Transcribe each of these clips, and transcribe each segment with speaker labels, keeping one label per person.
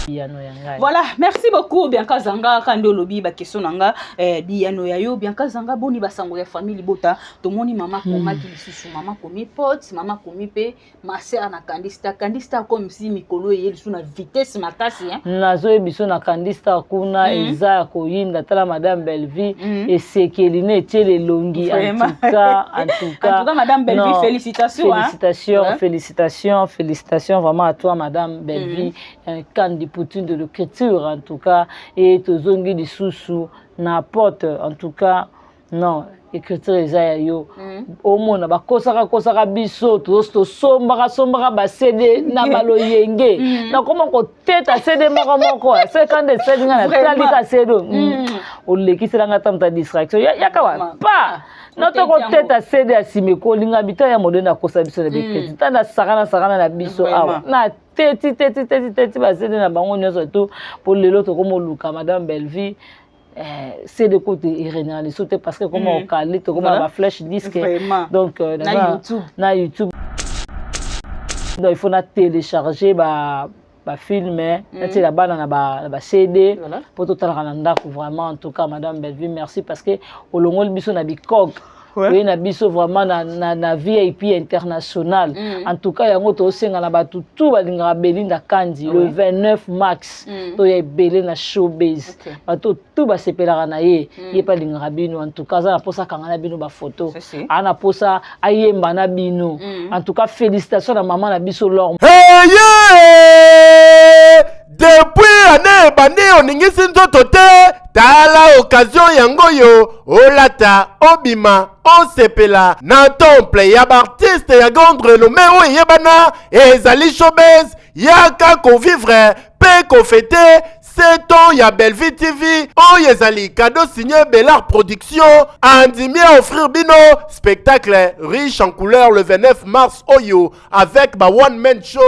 Speaker 1: Biyano ya ngai.
Speaker 2: Voilà, merci beaucoup Bianca Zanga. Kandi olobi ba question na nga, eh, biyano ya yo Bianca Zanga. Boni basango ya famille libota? Tomoni mama komaki lisusu, mama komi pot, mama komi pe ma sœur na Kandista. Kandista comme si mikolo eye lisusu na vitesse makasi, hein.
Speaker 1: Nazoyebi biso na Kandista kuna eza ya koyinda. Tala madame Bellevie, esekeli na etiele elongi. En tout cas, en tout cas.
Speaker 2: En tout cas, madame Bellevie,
Speaker 1: non,
Speaker 2: félicitations, hein.
Speaker 1: Félicitations, félicitations, félicitations vraiment à toi, madame Bellevie, un Kandi Poutine de l'écriture en tout cas. Et tozongi lisusu na porte. En tout cas, non, écriture eza ya yo. Omona bakosaka kosaka biso, tosombaka sombaka baCD na baloyenge. Nakoma koteta CD moko moko sekande esali nga, natali ka CD olekiselanga ta moto ya distraction yaka wa pa nato koteta CD ya nsima ekolinga bita ya modene akosa biso na baécriture. Ta na sakana sakana na biso awa na teti teti teti teti baCD na bango nyonso tu, mpo lelo tokomoluka madame Bellevie, CD kote erenaka lisusu te, parce que koma okali tokoma baflash disque. Donc
Speaker 2: na YouTube.
Speaker 1: Na YouTube. Donc il faut na télécharger ba bafilm, natiela bana na baCD mpo totalaka na ndako. Vraiment, en tout cas, madame Bellevue, merci, parce que olongoli biso na bicoque, oye na biso vraiment na VIP international. En tout cas, yango tosenga na bato tu balingaka Belinda Kandi, le 29 mars toya ebele na Showbase. Bato tu basepelaka na ye, ye mpe alingaka bino. En tout cas, aza na mposa akanga na bino bafoto, aza na mposa ayemba na bino. En tout cas, félicitation na mama na biso Lor.
Speaker 3: Hey, depuis année ebandi, oningisi nzoto te. Tala occasion yango oyo, olata, obima, osepela na temple ya baartiste ya grande renommée oyo eyebana, ezali Showbase. Yaka kovivre mpe kofêter 7 ans ya Bellevue TV. Oyo ezali cadeau signé Bellar Production, andimi à offrir bino spectacle riche en couleur le 29 mars oyo, avec ba one man show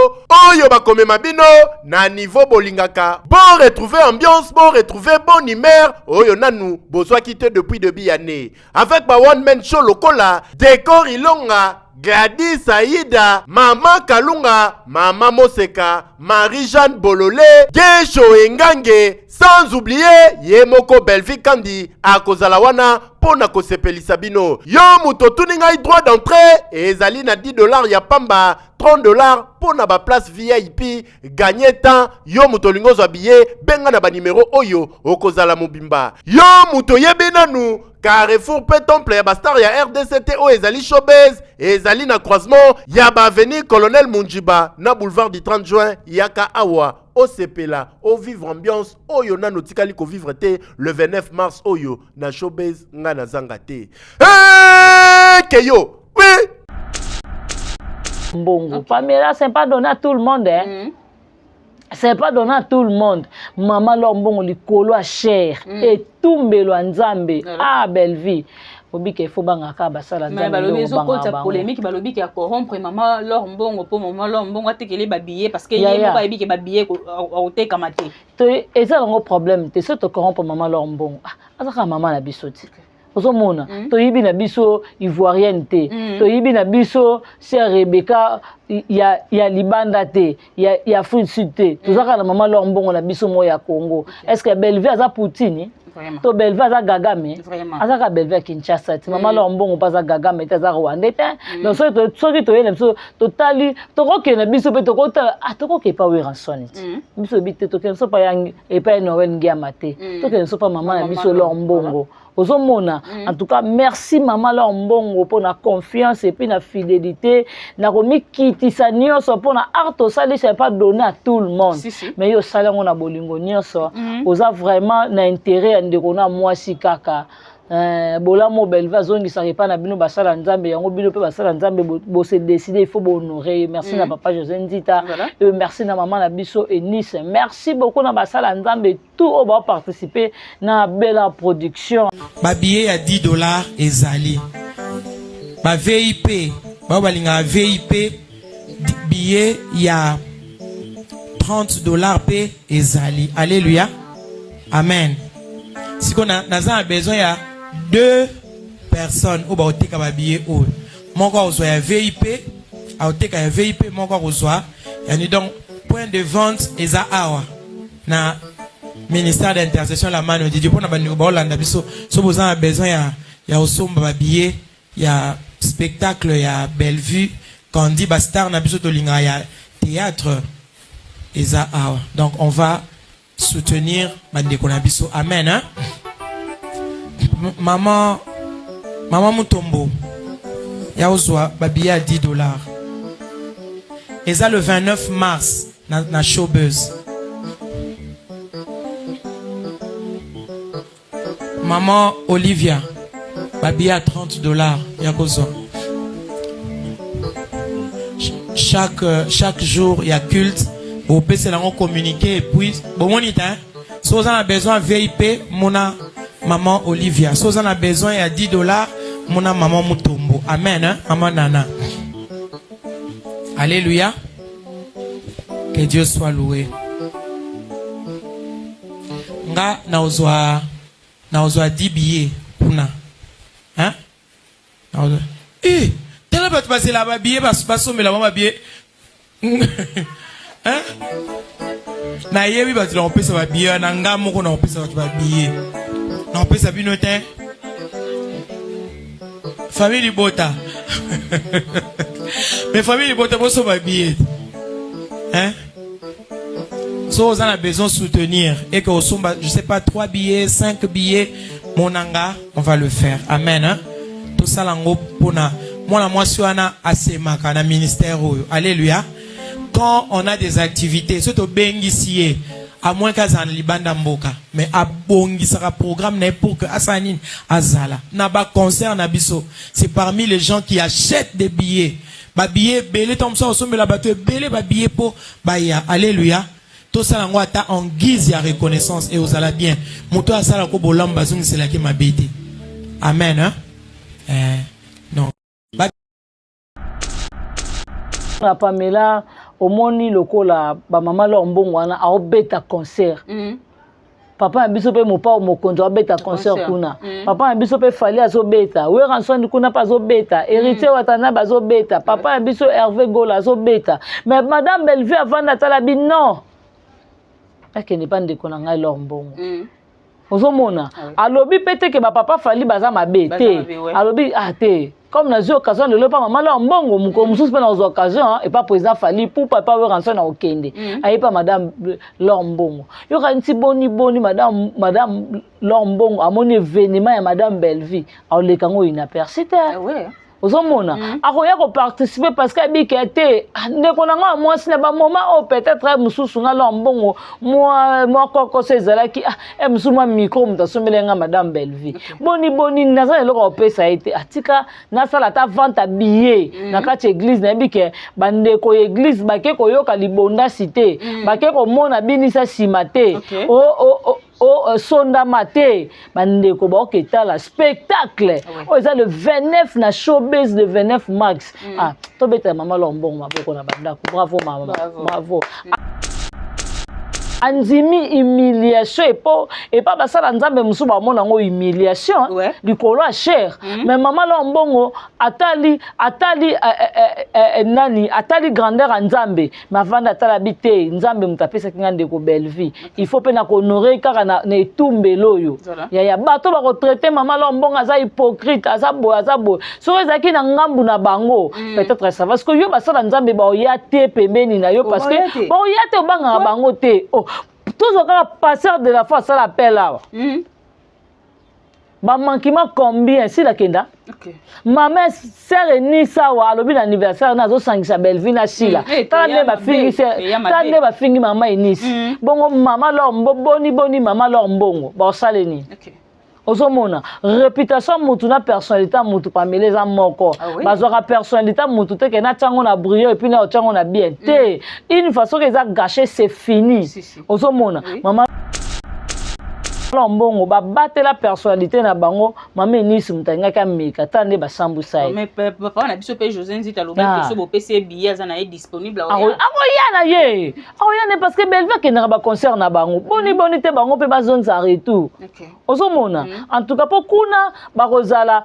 Speaker 3: oyo bakomema bino na niveau bolingaka. Bo retrouver ambiance, bo retrouver bonne humeur oyo nanu bozwaki te depuis début année, avec ba one man show lokola Décor Ilonga, Gladys Aida, Mama Kalunga, Mama Moseka, Marie-Jeanne Bolole, Gesho Engange, sans oublier ye moko Bellevue Kandi akozala wana mpo na kosepelisa bino. Yo moto otuni ngai, droit d'entrée ezali na 10 $ ya pamba, 30 $ mpo na baplace VIP. Gagne temps, yo moto olingi ozwa billet, benga na banimero oyo, okozala mobimba. Yo moto oyebi nanu carrefour mpe temple ya bastar ya RDC te, oyo ezali Showbase, ezali na croisement ya baavenue Colonel Munjiba na boulevard du 30 juin. Yaka awa, osepela, ovivre ambiance oyo nanu otikali kovivre te le 29 mars oyo na Showbase. Ngai nazanga te. Hey, keyo oui.
Speaker 1: Mbongo, Pamela, c'est pas donné à tout le monde, hein. C'est pas donné à tout le monde. Mama Lor Mbongo likolo ya cher, etumbelo ya Nzambe. Ah, Bellevue, obika, il faut bangaka basala.
Speaker 2: Mais balobi ezokota polémique, balobi ke acorrompre mama Lor Mbongo mpo mama Lor Mbongo atekele babillet, parce que ye moko ayebi ke babillet akotekama te.
Speaker 1: Eza nango problème te soki tocorrompre mama Lor Mbongo. Ah, aza kaka mama na biso te. Ozomona, toyibi na biso ivoirienne te, toyibi na biso sœur Rebeka ya libanda te, ya Afrique du Sud te. Toza kaka na mama Lor Mbongo na biso moko ya Congo. Est ce que Bellevue aza Poutine to Bellevue aza Kagame? Aza kaka Bellevue ya Kinshasa te. Mama Lor Mbongo mpe aza Kagame te, aza Rwandais te. Donc soki toye na biso, totali, tokokende na biso mpe tokotala, tokoke epa Werrason te. Biso oyebi te, tokende so epai Noel Ngiama te, tokende so mpa mama na biso Lor Mbongo. Ozomona, en tout cas, merci mama Lor Mbongo mpona confiance et puis na fidélité na komikitisa nyonso mpona art osali. C'est pas donné à tout le monde.
Speaker 2: Si, si.
Speaker 1: Mais yo osali yango na bolingo nyonso. Oza vraiment na intérêt ya ndeko na mwasi kaka. Bolamu Bellevue azongisaka epai na bino basala Nzambe, yango bino mpe basala Nzambe bose décide, il faut bohonorer ye. Merci na papa José Nzita. Merci na mama na biso Enise. Merci beaucoup na basala Nzambe tout oyo baoparticipe na Bela Production.
Speaker 4: Babillet ya 10 $ ezali ba VIP, bao balingaka VIP, billet ya 30 $ mpe ezali. Alleluya, amen. Sikoyo naza na besoin ya deux personnes oyo baoteka babillet oyo. Moko akozwa ya VIP, aoteka ya VIP, moko akozwa yani. Donc point de vente eza awa. Na ministère d'intercession la mano de Dieu mpona bandeko baolanda biso so boza na besoin ya kosomba babillet ya spectacle ya Bellevue Kandi, bastar na biso tolingaka ya théâtre eza awa. Donc on va soutenir bandeko na biso. Amen, hein? Maman, mama Mutombo ya ozwa babillet ya 10 $ eza le 29 mars na Showbuzz. Maman Olivia, babillet ya 30 $ ya kozwa. Chaque jour ya culte bopesela yango communiqué. Et puis bomoni te, so oza na besoin VIP, mona maman Olivia. So oza na besoin ya 10 $, mona maman Mutombo. Amen, hein? Maman Nana. Alléluia, que Dieu soit loué. Nga naozwa 10 billets kuna, hein? Naozwa. Eh, tala bato bazela babillet, basombela bango babillet, hein? Nayebi bato na kopesa babillet wana. Nga moko na kopesa bato babillet, na kopesa bino te, famille libota. Mais famille libota, bosomba billet, hein? So oza na besoin soutenir et que osomba, je sais pas, 3 billets, 5 billets, monanga, on va le faire. Amen, hein? Tosala yango mpona mwana mwasi wana asemaka na ministère oyo. Alléluia. Quand on a des activités, so tobengisi ye, à moins qu'azala na libanda mboka, mais abongisaka programme na ye pour que asala nini, azala na baconcert na biso. C'est parmi les gens qui achètent des billets, babillet ebele. Ntango mosusu akosombela bato ebele babillet mpo baya. Alléluia. Tosala yango ata en guise ya reconnaissance e ozala bien. Moto oyo asalako bolamu, bazongiselaki mabe te. Amen, hein? Eh, non.
Speaker 1: Na Pamela, omoni lokola bamama Lor Mbongo wana aobeta concert. Papa na biso mpe Mopao Mokonzi aobeta concert.
Speaker 2: Concert.
Speaker 1: Kuna papa na biso mpe Fally azobeta, Werrason kuna mpe azobeta, Héritier Watanabe azobeta, papa na biso Hervé Gola azobeta. Mais madame Bellevue avanda, atala bi non, akende mpa ndeko na ngai Lor Mbongo. Ozomona?
Speaker 2: Ah oui.
Speaker 1: Alobi mpe te ke bapapa Fally baza mabe.
Speaker 2: Baza
Speaker 1: Te.
Speaker 2: mabe, ouais.
Speaker 1: Alobi ah te, comme nazwi occasion lelo epa mama Lor Mbongo, mokolo mosusu mpe nazwa occasion epa président Fally Pupa, epa Werrason na okende. Aye pa madame Lor Mbongo, yoka nti boni boni madame Lor Mbongo amoni événement ya madame Bellevue, aoleka yango inaperçu te.
Speaker 2: Ah ouais.
Speaker 1: Ozomona, akoya koparticiper parce que abika te, ah, ndeko na nga ya mwasi na bamoma oyo peut-être mosusu nga Lor Mbongo mwa kokoso ezalaki, ah, e mosusu mwa micro moto asombeli nga madame Bellevue, boni boni naza na eloko ya kopesa ye te, atika nasala ata vente ya billet na kati ya église. Nayebi ke bandeko ya église bake koyoka libondasi te, bake komona binisa nsima te. O sondama te, bandeko baoketala spectacle oyo eza le 29 na Showbase, le 29 mars. Ah, tobetela mama Lor Mbongo maboko na bandako. Bravo mama.
Speaker 2: Bravo.
Speaker 1: Bravo. Andimi humiliation epo epa basala nzambe mosusu bamona yango humiliation likolo ya cher. Mais mama Lor Mbongo atali nani, atali grandeur ya Nzambe. Mais avanda, atala bi te, Nzambe moto apesaki nga ndeko Bellevue, il faut mpe na kohonorer kaka na etumbelo oyo. Yaya, bato bakotraiter mama Lor Mbongo aza hypocrite, aza boye, aza boye. Soki ezalaki na ngambu na bango, peut-être ça va. Parce que yo basala nzambe baoya te pembeni na yo parce
Speaker 2: Baoya te.
Speaker 1: que baoya te, obangaka bango te. Oh, tozwa kaka pasteur de la foi asala appel awa. Bamanquement combien sila kenda. Mama sœur Enisa awa alobi na anniversaire na azosangisa Bellevue na Sila.
Speaker 2: Eh,
Speaker 1: Tala
Speaker 2: toya
Speaker 1: nde bafingi
Speaker 2: mabe, toya mabe.
Speaker 1: tala nde bafingi mama Enisi. Bongo mama Lor Mbo, boni boni mama Lor Mbongo baosale nini? Ozomona réputation mutu na personnalité ya mutu, pamela, eza moko.
Speaker 2: Ah oui?
Speaker 1: Bazwaka personnalité ya mutu te ke natiango na brillant et puis na otiango na bien te. Une fois soki eza gâché, c'est fini.
Speaker 2: Si, si.
Speaker 1: Ozomona?
Speaker 2: Oui.
Speaker 1: Mama Lor Mbongo babatela personnalité na bango. Mama Enisi moto alingaki ameka, tala nde basambwisa ye.
Speaker 2: Mais papa na biso mpe José Nzita alobaki
Speaker 1: Ah.
Speaker 2: so bopesi ye billet, aza na ye disponible.
Speaker 1: Akoya na ye, akoya ne, parce que Bellevue akendaka baconcert na bango boni boni te, bango mpe bazongisa retour. Ozomona? En tout cas mpo kuna bakozala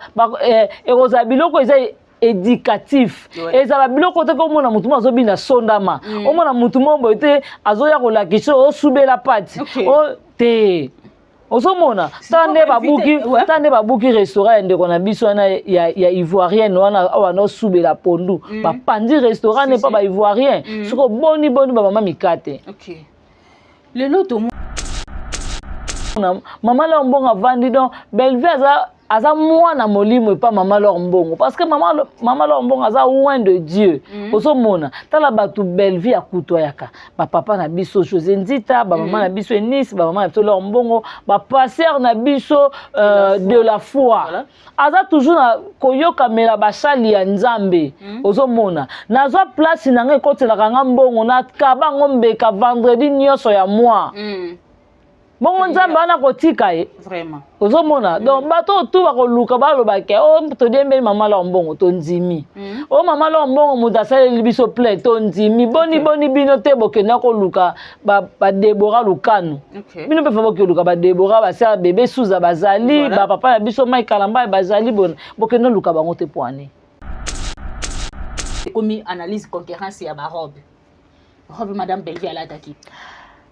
Speaker 1: ekozala biloko eza Éducatif. Ezala biloko te komona motu mo azobina sondama, omona motu mo boye te azoya kolakisa osubela pati te. Ozomona, ta nde babuki, ta nde babuki restaurant ya ndeko na biso wana ya Ivoirienne wana awa nosubela pondu. Bapandi restaurant ne mpa Baivoirien. Soki oboni boni bamama mikate.
Speaker 2: Lelo tomo
Speaker 1: Mama Lor Mbongo avandi. Donc Bellevue aza mwana molimo epa Mama Lor Mbongo, parce que mama Lor Mbongo aza oint de Dieu. Ozomona, tala bato Bellevue akutwayaka: bapapa na biso José Nzita, bamama na biso Enis, bamama na biso Lor Mbongo, bapasteur na biso de la foi. Aza toujours na koyokamela basali ya Nzambe. Ozomona, nazwa place na ngai, ekotelaka nga mbongo, nakaba yango mbeka vendredi nyonso ya mwa. Bongo Nzambe wana kotika ye.
Speaker 2: Vraiment.
Speaker 1: Ozomona, donc bato oyo tu bakoluka balobake o todiembeli Mama Lor Mbongo, tondimi. O Mama Lor Mbongo moto asaleli biso plein, tondimi. Boni boni bino te bokenda koluka Badebora Lukanu? Bino mpe fa bokoluka Badebora, basala bebe Suza bazali. Bapapa na biso Mike Kalamba bazali, bokenda luka bango te poani.
Speaker 2: Ekomi analyse concurrence ya barobe, robe Madame Bellevue alataki.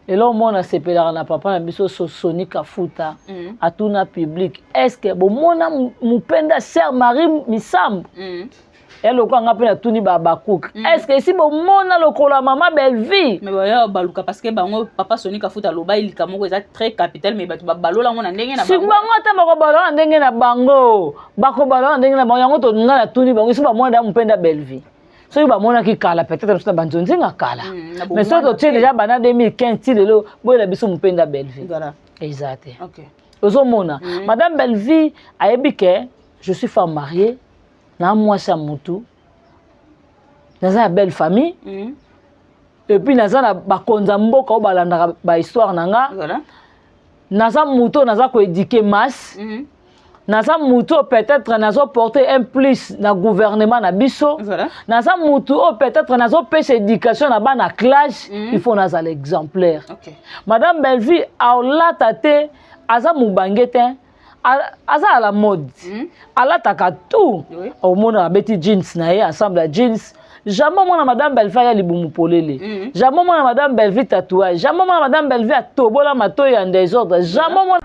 Speaker 1: Eloko moko nasepelaka na papa na biso Soni Kafuta, atuna public: est ce que bomona mopenda sœur Marie Misambo? Ya lokola nga mpe natuni babakuke, est ce que esi bomona lokolo ya Mama Bellevue?
Speaker 2: Mais baya baluka, parce que bango, papa Soni Kafuta aloba elika moko eza très capital, mais bato babalola yango na ndenge na
Speaker 1: bango. Bango ata bakobalola na ndenge na bango, bakobalola na ndenge na bango. Yango nga natuni bango: esi bamona da mopenda Bellevue? Soki bamonaki kala, peut-être mosu na banzonzinga kala, mais soki totie déjà banda 2015 ti lelo, boyela biso mopenda Bellevue, eza te. Ozomona, Madame Bellevue ayebi ke je suis femme mariée, na mwasi ya motu, naza ya belle famille, et puis naza na bakonzi ya mboka oyo balandaka bahistoire na nga. Naza motu oyo naza koéduquer masse. Naza mutu oyo peut-être nazoporter un plus na gouvernement na biso. Naza mutu oyo peut-être nazopesa éducation na bana classe. Il faut nazala exemplaire. Madame Bellevue aolata te, aza mobange te, aza à la mode. Alataka tout. Omona abeti jeans na ye, ensemble ya jeans. Jamais omona Madame Bellevue aya libumu polele. Jamais omona Madame Bellevue tatouage. Jamais omona Madame Bellevue atobola matoi ya désordre. Jamais omona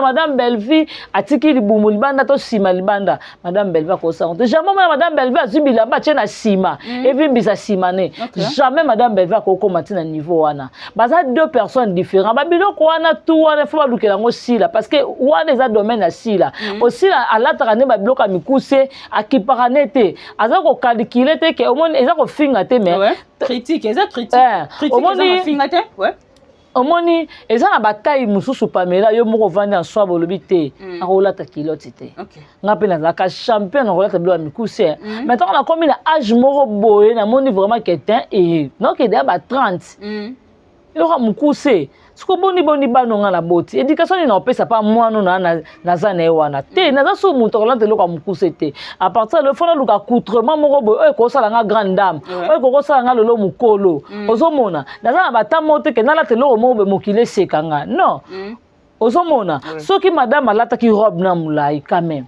Speaker 1: Madame Bellevue atiki libumu libanda to nsima libanda. Madame Bellevue akosanga te. Jamais omona Madame Bellevue azwi bilamba atie na nsima, evimbisa nsima ne. Jamais Madame Bellevue akokóma ntina niveau wana. Baza deux personnes différents. Babiloko wana tu wana, fo balukela yango sila, parce que wana eza domaine ya sila. Osila alataka nde babiloko ya mikuse, akipaka ne te, aza kocalculer te ke omoni eza kofinga te, mais
Speaker 2: Critique eza critique. Critique eza mafinga te, ouais.
Speaker 1: Omoni, eza na bataille mosusu. Pamela, yo moko ovandi na swa, bolobi te akolata culotte te. Nga mpe nazalaka champion nakolata biloko ya mikuse, mais ntango nakomi na age moko boye, namoni vraiment ke te, e nokende ya ba 30, eloko ya mokuse. Soki boni boni bano nga na boti, éducation nini naopesa pa mwana na naza na ye wana te? Naza so moto akolata eloko ya mokuse te. À partir lelo, fo naluka accoutrement moko boye oyo ekosala nga grande dame, oyo ekokosala nga lelo mokolo. Ozomona, naza na bata moko te ke nalata eloko moko boye mokili eseka nga, non. Ozomona, soki madame alataki robe na molai, quand même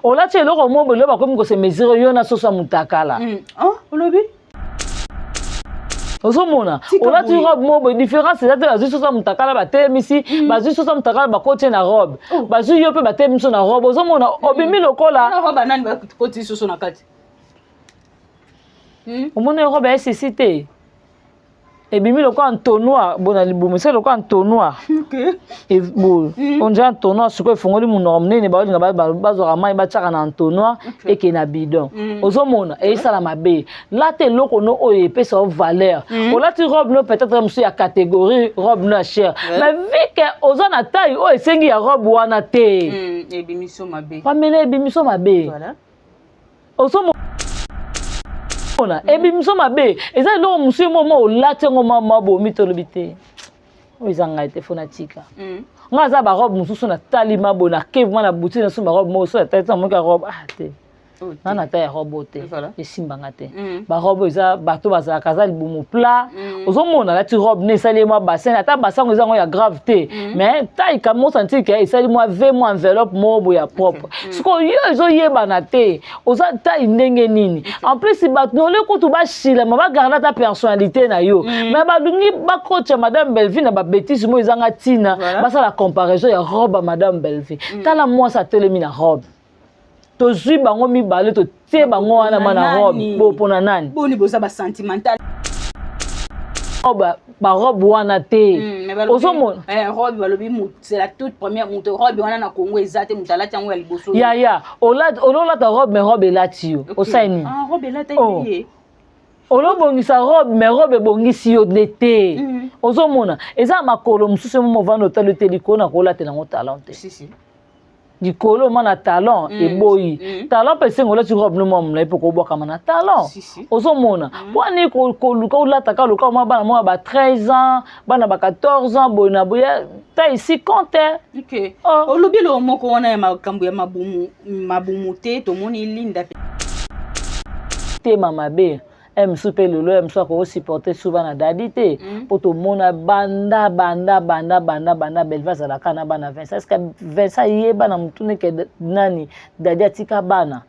Speaker 1: olati eloko moko boye, lelo bakomi kose mesurer yo na soso ya motakala.
Speaker 2: Oh, olobi.
Speaker 1: Ozomona, olati robe moko boye, différence eza te. Bazwi soso ya motakala batelemisi, bazwi soso ya motakala bakotie na robe, bazwi yo mpe batelemisi na robe. Ozomona, obimi lokola
Speaker 2: robe nani bakoti soso na kati?
Speaker 1: Omoni robe ya esisi te, ebimi lokola entonnoir bo na libumu, esi lokola entonnoir boye, on dirait entonnoir. Sikoyo efongoli monoko monene, baolinga bazwaka mai batiaka na entonnoir, ekee na bidon. Ozomona, eyesala mabe. Lata eloko no oyo epesa yo valeur. Olati robe no peut-être mosusu ya catégorie, robe no ya cher, mais vu ke oza na taille oyo esengi ya robe wana te,
Speaker 2: Ebimiso mabe.
Speaker 1: Pamela, ebimiso mabe. Ozomona, ebimiso mabe. Eza eloko mosusu mo mo olati yango mama bomi, tolobi te oyo eza ngai te, fo natika. Ngai aza barobe mosusu natali maboye, nake vraiment na boutique, naso barobe moko so natali, namoki robe ah te. Nga na taille ya robe oyo te, esimbanga te. Barobe eza bato bazalaka aza libumu plat. Ozomona alati robe ne esali ye mwa bassin, ata bassin yango eza yango ya grave te, mais taille kamo osentir ke esali mwa v, mwa enveloppe moko boye ya propre. Sikoyo yo ezoyebana te oza taille ndenge nini. En plus bato nole kutu bashilama, bagarde ata personnalité na yo, mais balingi bakotya madame Bellevue na babêtises moko ezanga ntina. Basala comparaison ya robe ya madame Bellevue. Tala mwasi atelemi na robe, tozwi bango mibale, totie bango wana ma na robe bo mpona nani?
Speaker 2: Boni boza basentimental.
Speaker 1: Barobe wana te. Ozomona.
Speaker 2: Robe balobi c'est la toute première moto robe wana na Congo eza te, moto alati yango ya liboso.
Speaker 1: Yaya, ololata robe, mais robe elati yo, osali nini?
Speaker 2: Ah, robe elata ye.
Speaker 1: Olobongisa robe, mais robe ebongisi yo nde te. Ozomona eza makolo mosusu mo movanda otali te likolo na kolatela yango talon te.
Speaker 2: Si, si.
Speaker 1: Likolo ma na talon eboyi. Talon mpe esengo olati robe no mwa molai mpo kobwakama na talon.
Speaker 2: Si, si.
Speaker 1: Ozomona mpo ani koluka olataka luka mwa bana mwa ba 13 ans, bana ba 14 ans, boye na boye ta ici compte.
Speaker 2: Ok.
Speaker 1: Oh.
Speaker 2: Olobi eloko moko wana ya makambo ya mabumu, mabumu te, tomoni Linda.
Speaker 1: Tema mabe e mosusu mpe lelo ya mosusu akosupporte su bana dadi te, mpo tomona banda banda banda banda banda Belve azalaka na bana Vincent. Est-ce Vincent ayeba na motu neke nani dadi atika bana?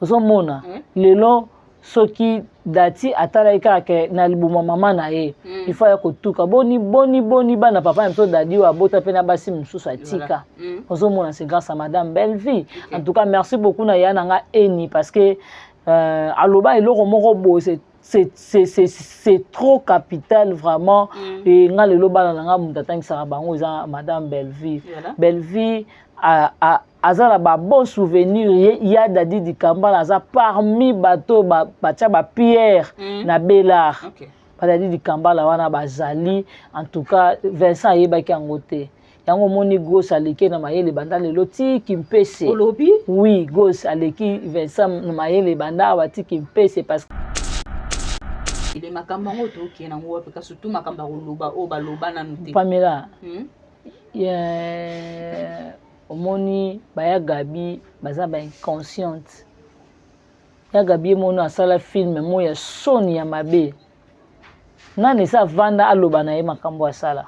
Speaker 1: Ozomona lelo soki dati atalaki kaka ke na libuma mama na ye, il faut aya kotuka boni boni boni bana papa na biso dadi oyo abota mpe na basi mosusu atika. Ozomona, c'est grâce à madame Bellevie. En tout cas, merci beaucoup na ya na nga Eni, parce que aloba eloko moko boye, c'est trop capital vraiment. E nga lelo bana na nga, moto atangisaka bango eza madame Bellevie. Bellevie aza na babon souvenir ya Dadi Dikambala, aza parmi bato batia bapierre na Belar. Badadi Dikambala wana bazali. En tout cas, Vincent ayebaki yango te. Yango omoni Gos aleki na mayele banda lelo tiki mpese.
Speaker 2: Olobi?
Speaker 1: Oui, Gos aleki Vincent na mayele banda awa tiki mpese, parce
Speaker 2: Ele makambo yango tokende yango wapi? Kasi surtout makambo ya koloba oyo baloba nanu te.
Speaker 1: Pamela, omoni baya Gabi baza bainconsciente. Ya Gabi ye mono asala film mo ya soni ya mabe, nani esi avanda aloba na ye makambo asala?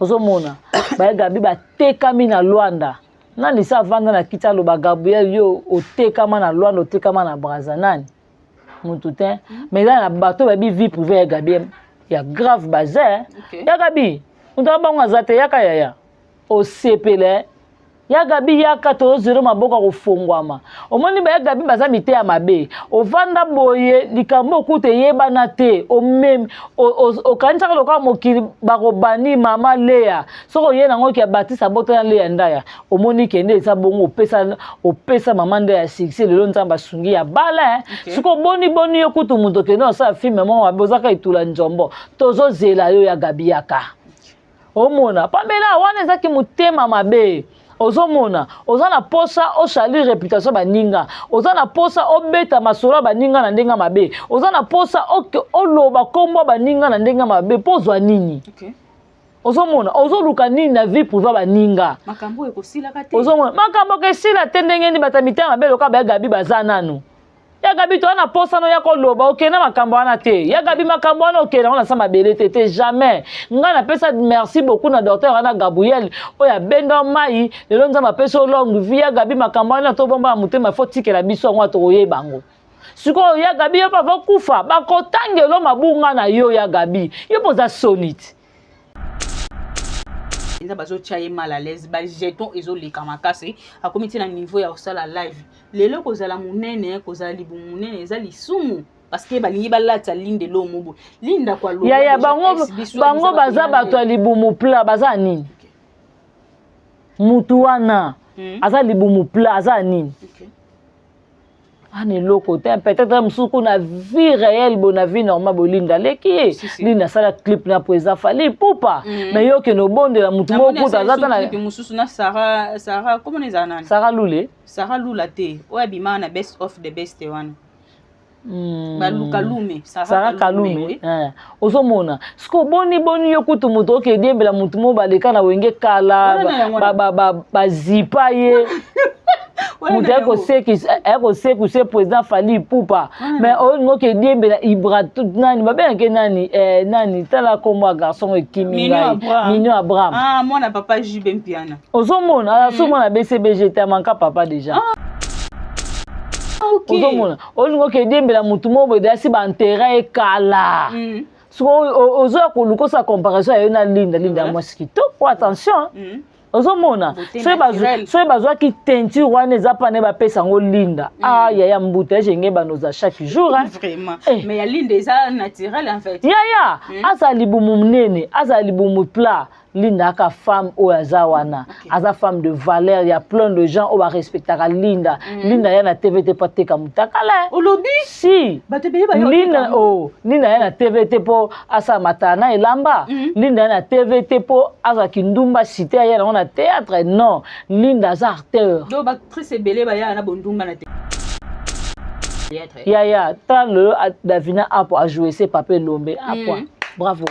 Speaker 1: Ozomona baya Gabi batekami na Lwanda, nani esi avanda na kiti aloba: "Gabriel, yo otekama na Lwanda, otekama na Braza"? Nani? Mutu te. Mais eza na bato bayebi vie privée ya Gabi ya grave baza. Ya Gabi, moto ya bango aza te. Yaka yaya, osepele. Ya Gabi, yaka, tozela maboko ya kofongwama. Omoni baya Gabi baza miteya mabe. Ovanda boye, likambo okuta eyebana te, omemi okanisaka lokola mokili bakobani mama Lea. Soki oye nango ki ya Batiste abotana Lea Ndaya, omoni kende eza bongo, opesa, opesa mama Ndaya ya succès. Lelo Nzambe asungi ya bala. Soki oboni boni yo kutu moto okende osala film moko mabe, ozaka etula nzombo. Tozozela yo ya Gabi, yaka. Omona Pamela wana ezaki motema mabe. Ozomona oza na posa osali réputation baninga, oza na posa obeta masolo ya baninga na ndenge mabe, oza na posa oloba nkombo ya baninga na ndenge mabe mpo ozwa nini? Ozomona ozoluka nini na vie privée baninga?
Speaker 2: Makambo oyo ekosilaka te.
Speaker 1: Ozomona makambo ekesila te. Ndenge nini bato ya mitema mabe loka baya Gabi baza nanu? Ya Gabi, toza na posa no ya koloba. Okende makambo wana te ya Gabi, makambo wana okende yango na sa mabele te te, jamais. Ngai napesa merci beaucoup na docteur wana Gabriel oyo abenda mai. Lelo Nzambe apesi yo longue vie. Ya Gabi, makambo wana tobomba na motema, fo tikela biso yango, tokoyeba yango sikoyo. Ya Gabi, yo mpe kufa bakotangelo mabunga na yo. Ya Gabi, yo mpo oza soni te.
Speaker 2: Eza bazotia ye mal à l'aise, bajeton ezoleka makasi, akomi ti na niveau ya kosala live lelo. Kozala monene, kozala libumu monene eza lisumu, parce que balingi balatisa Linda eloko mobo Linda kwa.
Speaker 1: Yaya, bango, bango baza bato ya libumu plat, baza nini? Mutu wana aza libumu plat, aza nini? Ana eloko te. Peut-être mosusu kuna vie réelle bo na vie normale bolinda aleki ye. Linda asala clip na président Fally Ipupa, mais yo okende obondela mutu moko kuta aza ta
Speaker 2: na mosusu na Sara, Sara comment ezala nani?
Speaker 1: Sara Lule.
Speaker 2: Sara Lula te, oyo abimaka na Best of the Best wana. Baluka lume.
Speaker 1: Sara Kalume, eh. Ozomona siko boni boni yo kutu moto oke ediembela motu mo baleka na Wenge kala, bazipa ye. Moto aye kosekuse président Fally Ipupa, mais olingi oke diembela Ibra nani, babengake nani, eh, nani, tala kombo ya garçon ekimi ngai, Mignon Abraham.
Speaker 2: Ah, mwana papa JB Mpiana.
Speaker 1: Ozomona aso mwana BCBG te, amanka papa déjà. Ozomona olingi oke diembela motu moko boye asi baenterre ekala. Soki ozoya koluka osala comparaison ya yo na Linda, Linda ya mwasi kitoko, attention. Ozomona soki bazwaki teinture wana eza pana bapesa yango Linda. Ah, yaya, mbuta ejenge banoza chaque jour.
Speaker 2: Vraiment. Eh. Mais ya Linda eza naturel en fait.
Speaker 1: Yaya, azala libumu monene, azala libumu plat, Linda aka femme oyo aza wana. Aza femme de valeur. Ya plein de gens oyo barespectaka Linda. Linda ya na TV te mpo ateka mutakala.
Speaker 2: Olobi?
Speaker 1: Si.
Speaker 2: Bato ebele bayo.
Speaker 1: Linda, oh, Linda ya na TV te mpo asala matala na elamba. Linda ya na TV te mpo azwa kindumba cité aya nango na théâtre. Non, Linda aza acteur.
Speaker 2: Donc baactrice ebele baya na bondumba na théâtre.
Speaker 1: Yaya, ta lelo Davina Apo ajoue se Papa Elombe Apwa. Bravo.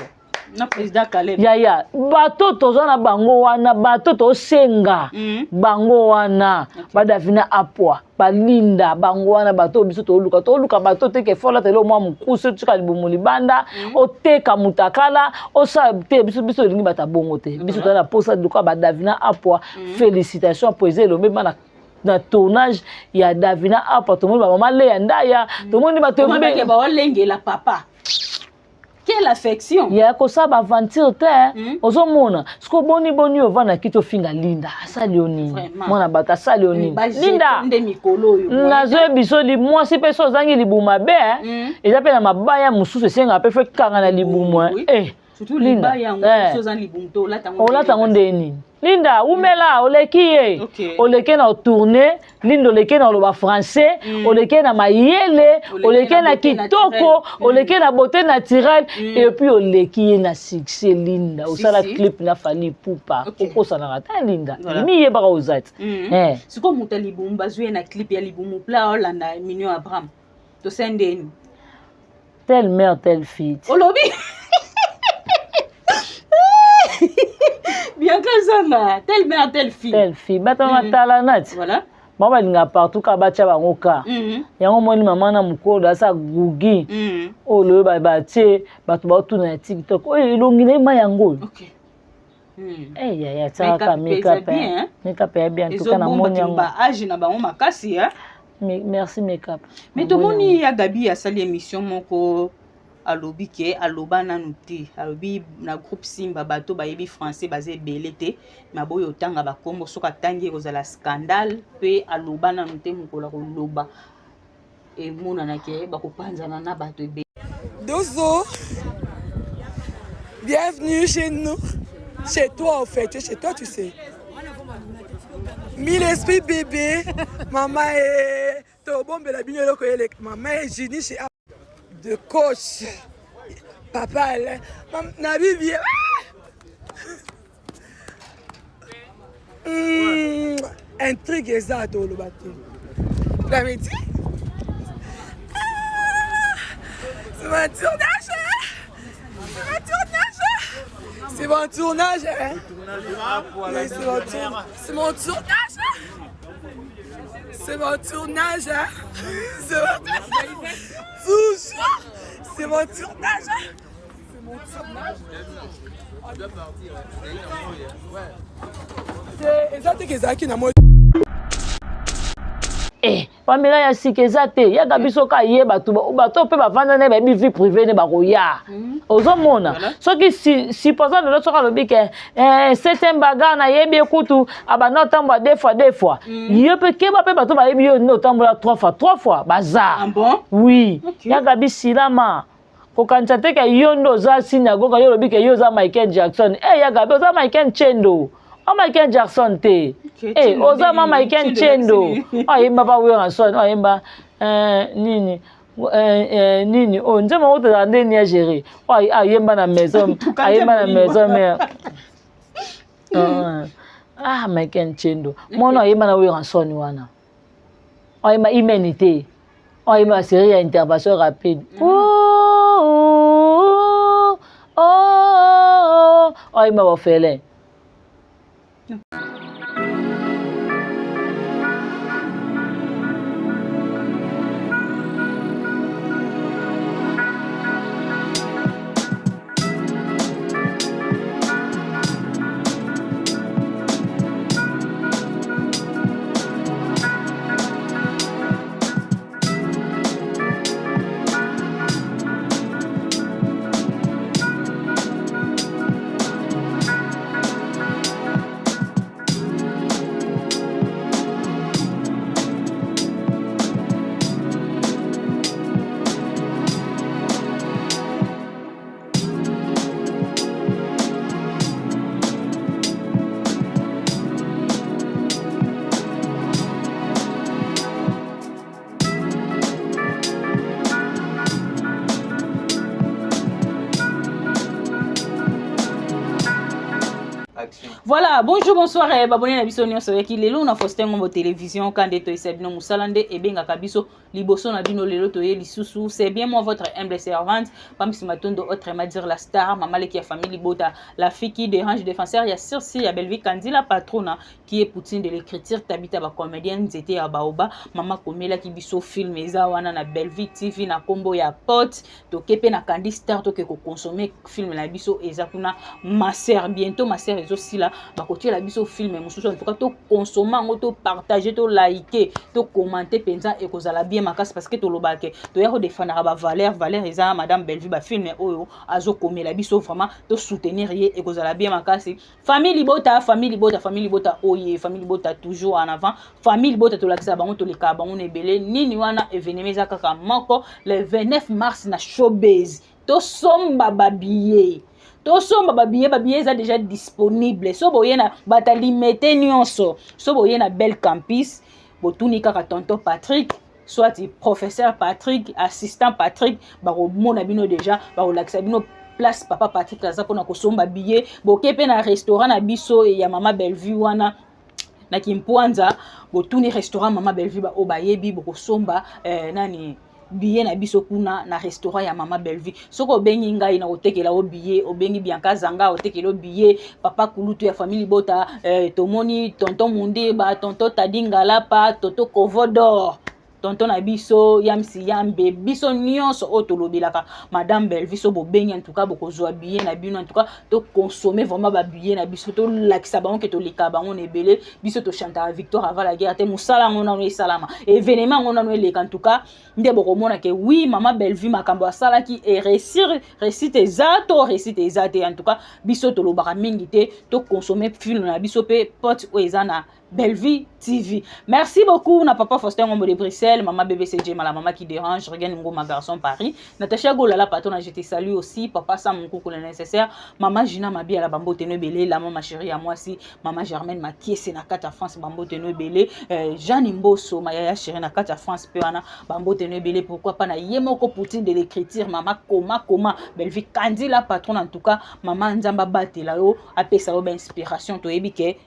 Speaker 2: Na président Caleb.
Speaker 1: Yaya, bato toza na bango wana, bato tosenga bango wana, badavina Apwa, balinda bango wana, bato biso toluka, toluka bato teke fola tele mwa mokuse, otika libumu libanda, oteka mutakala, osala te. Biso tolingi bato ya bongo te. Biso toza na posa luka badavina Apwa. Félicitation po eza Elombe bana na tournage ya Davina Apwa. Tomoni bamama Leya Ndaya, tomoni bato.
Speaker 2: Baolengela papa, quelle affection!
Speaker 1: Ya kosala baaventure te. Ozomona soki oboni boni ovandaki, tofinga Linda, asali yo nini? Mwana bato asali yo nini, Linda?
Speaker 2: Nde mikolo oyo.
Speaker 1: Nazoyebi biso mwasi mpe so ozangi libumu mabe, eza mpe na mabaya mosusu esengaka mpe fo ekanga na libumu.
Speaker 2: Linda,
Speaker 1: olata yango nde nini? Linda, umela, oleki ye. Oleki na otourne Linda, oleki na oloba français, oleki na mayele, oleki na kitoko, oleki na beauté naturelle, et puis oleki ye na succès. Linda osala clip na Fally Ipupa, okosanaka ta. Linda, miyebaka oza ti.
Speaker 2: Sikoyo moto ya libumu bazwi ye na clip ya libumu plat, olanda Mignon Abraham, tosala ndeni?
Speaker 1: Telle mère, telle fille.
Speaker 2: Olobi Bianca Zanga, telle mère, telle fille.
Speaker 1: Telle fille, bato matala nati. Bango balingaka partout kaka batya bango ka. Yango moni mama na mokolo asa gugi oyo loyo batie bato baotuna ya TikTok oyo elongi na ye ma yango oyo. Yaya, tiakaka makeup, makeup ya bien. Tuka namoni yango.
Speaker 2: Baage na bango makasi.
Speaker 1: Merci makeup.
Speaker 2: Mais tomoni ya Gabi asali émission moko, alobi ke aloba nanu te. Alobi na groupe Simba bato bayebi français baza ebele te, me aboyi otanga bakombo. Soki atangi ekozala scandale. Mpe aloba nanu te, mokolo akoloba emonanake bakopanzana na bato ebele.
Speaker 5: Dozo, bienvenue chez nous. Chez toi, en fait. Chez toi, tu sais. Mille esprits, bébé. Maman est. Tobombela bino eloko eleka. Maman est génie chez de coach. Papa Alain. Nabi bien. Intrigue eza, toloba te. L'amitié. C'est mon tournage. C'est mon tournage. C'est mon tournage. Hein? Oui, c'est mon tournage. C'est mon tournage. C'est mon tournage. Hein? C'est mon tournage. Toujours. C'est mon tournage. C'est mon tournage. Eza te ezalaki na moi.
Speaker 1: Eh, Pamela, ya sika eza te. Yaka biso ka ye bato, bato mpe bavanda na ye, bayebi vie privée ne bakoya. Ozomona soki supposant lelo soki alobi ke septième bagarre, nayebi ekutu abanda otambola deux fois deux fois. Ye mpe keba mpe bato bayebi yo nde otambola trois fois trois fois baza.
Speaker 2: Ah bon?
Speaker 1: Oui. Yaka bisilama, kokanisa te ke yo nde oza synagogue. Yo olobi ke yo oza Michael Jackson. E yaka be, oza Michael Chendo, o Michael Jackson te. E oza ma Michael Chendo ayemba pa Werrason, ayemba nini, nini oyo nzembo yango tozala ndeni ya géri oyo ayemba na maison, ayemba na maison mare. Ah, Michael Chendo, mwana ayemba na Werrason wana, ayemba imene te, oyemba série ya intervention rapide. Oh, oyemba orphelin.
Speaker 2: Voilà, bonjour, bonsoir, babone na biso nyonso yaki lelo na Faustin Ngombo Télévision. Kande toyesa bino mosala nde ebengaka biso liboso na bino lelo toye lisusu. C'est bien moi, votre humble servante, Pamsi Matondo, autrement dire la star, mama leki ya famille Libota, la fille qui dérange, défenseur ya Circi, ya Bellevue Kandi, la patrona qui est Poutine de l'écriture, Tabita ba comédien, nzete ya baoba. Mama komelaki biso film eza wana na Bellevue TV na kombo ya Pot. Toke mpe na Kandi Star, toke kokonsome film na biso eza kuna Ma Sœur. Bientôt Ma Sœur ezosila, bakotiela biso film mosusu. En tout cas, tokonsome yango, topartage, tolike, tokommente mpenza, ekozala bien makasi, parce que tolobaka toya kodefendaka bavaleur. Valeur eza madame Bellevue. Bafilm oyo azokomela biso, vraiment tosoutenir ye, ekozala bien makasi. Famille Libota, famille Libota, famille Libota oye, famille Libota toujours en avant. Famille Libota, tolakisa bango, tolekaka bango na ebele. Nini wana? Événement eza kaka moko, le 29 mars na Showbase. Tosomba babillet, tosomba babillet, babillet eza déjà disponible. So boye na batalimete nyonso, so boye na Belle Campus, botuni kaka tonton Patrick, soit professeur Patrick, assistant Patrick, bakomona bino déjà, bakolakisa bino place papa Patrick aza mpona kosomba billet. Boke mpe na restaurant na biso ya mama Bellevue wana na Kimpwanza, botuni restaurant mama Bellevue, oyo bayebi, bokosomba nani, billet na biso kuna na restaurant ya mama Bellevue. Soki obengi ngai na kotekela o billet, obengi Bianca Zanga, otekela o billet, papa kulutu ya famille Libota, tomoni tonton Mundeba, tonton Tadi Ngalapa, tonton Kovodor, tonton na biso Yamsi Yambe, biso nyonso oyo tolobelaka madame Bellevue. So bobengi, en tout cas bokozwa billet na bino. En tout cas, tokonsome vraiment babillet na biso, tolakisa bango ke toleka bango na ebele. Biso tochantaka victoire avant la guerre te. Mosala yango nano esalama, événement yango nano eleka. En tout cas nde bokomona ke oui, mama Bellevue makambo asalaki eréussir, réussite eza to réussite eza te. En tout cas, biso tolobaka mingi te, tokonsome film na biso mpe Pote oyo eza na Bellevue TV. Merci beaucoup na papa Faustin Ngombo de Bruxelles, maman BBCJ, la maman qui dérange, Regan Ngoma garçon Paris, Natacha Golala patron, je te salue aussi, papa Sam Nkoukou le nécessaire, maman Gina Mabia la bambo teno belé, la maman chérie à moi aussi, maman Germaine Makiese na kata France, bambo teno belé, Jeanne Mboso, ma yaya chérie na kata France pe wana, bambo teno belé, pourquoi pas na yemoko Poutine de l'écriture, maman Koma Koma, Bellevue Kandi la patronne. En tout cas, maman Nzamba batela yo, apesa yo ba inspiration, toyebi ke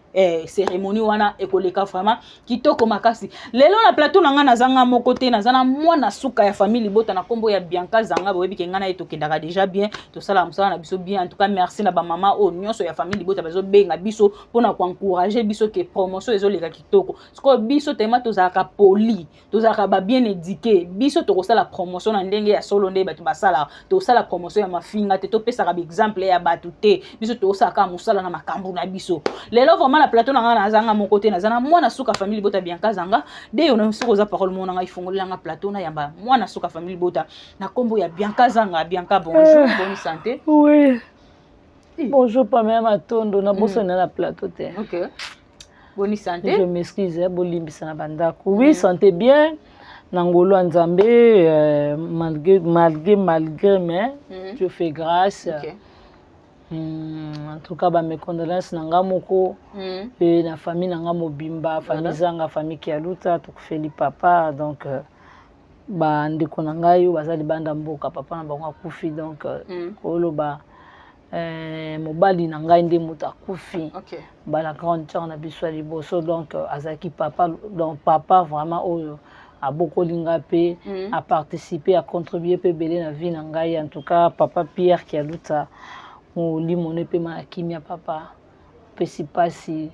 Speaker 2: cérémonie wana ekoleka vraiment kitoko makasi. Lelo na plateau na ngai nazanga moko te, naza na mwana suka ya famille Libota na nkombo ya Bianca Zanga. Boyebi ke ngai na ye tokendaka déjà bien, tosalaka mosala na biso bien. En tout cas, merci na bamama oyo nyonso ya famille Libota bazobenga biso mpona koencourage biso ke promotion ezoleka kitoko. Sikoyo biso tema tozalaka poli, tozalaka babien éduqué. Biso tokosala promotion na ndenge ya solo nde bato basalaka. Tosala promotion ya mafinga te, topesaka baexemple ya bato te. Biso tosalaka mosala na makambo na biso. Lelo vraiment na plateau na ngai nazanga moko te, naza na mwana suka famille Libota, Bianca Zanga. De yo na soki oza parole moko na ngai, ifongolelanga plateau na yamba mwana suka famille Libota na nkombo ya Bianca Zanga. Bianca, bonjour, bonne santé?
Speaker 1: Oui, bonjour Pamela Matondo. Nabosani na plateau te.
Speaker 2: Ok, boni santé?
Speaker 1: Je m'excuse, bolimbisa na bandako. Oui, santé bien na ngolo ya Nzambe, malgré malgré malgré, mais Dieu fait grâce. En tout cas, bames condoléances na nga moko pe na famille na nga mobimba, famille Zanga, famille Kialuta. Tokufeli papa, donc bandeko na ngai oyo baza libanda mboka, papa na bango akufi. Donc koloba mobali na ngai nde moto akufi, bala grande sœur na biso ya liboso. Donc azalaki papa, donc papa vraiment oyo abokoli nga mpe aparticipe, acontribue mpe ebele na vie na ngai. En tout cas, papa Pierre Kialuta, molimo no epema na kimia. Papa, opesi mpasi,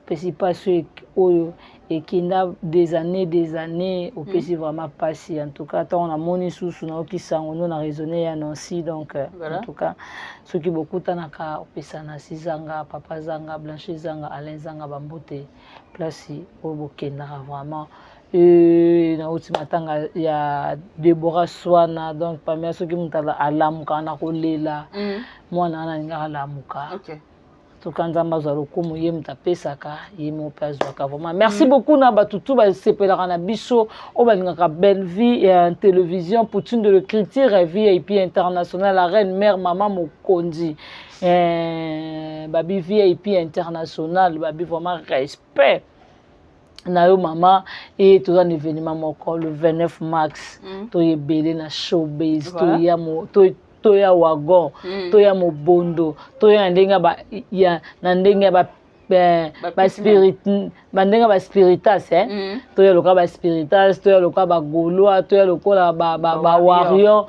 Speaker 1: opesi mpasi oyo ekenda des années, des années. Opesi vraiment mpasi. En tout cas, ntango namoni susu, nayoki sango no na raisonne ya Nancy. Donc en tout cas, soki bokutanaka, opesa Nancy Zanga, papa Zanga, Blanche Zanga, Alain Zanga bambote place oyo bokendaka. Vraiment nauti matanga ya Debora Swana. Donc pamia, soki moto alamukaka na kolela, mwana wana alingaka alamuka. Tuka Nzambe azwa lokumu, ye moto apesaka, ye mo mpe azwaka. Vraiment merci beaucoup na bato tu basepelaka na biso, oyo balingaka Belle Vie ya Télévision, Poutine de l'écriture, VIP international, la reine mère, mama mokonzi, babi VIP international, babi vraiment respect na yo mama. E toza na événement moko le 29 mars, toyebele na Showbase. Toya. Toya wagon, toya mobondo, toya na ndenge ya na ndenge ya ba baspirit, bandenge baspiritas, eh? Toya lokola baspiritas, toya lokola bagaulois, toya lokola bawarrior,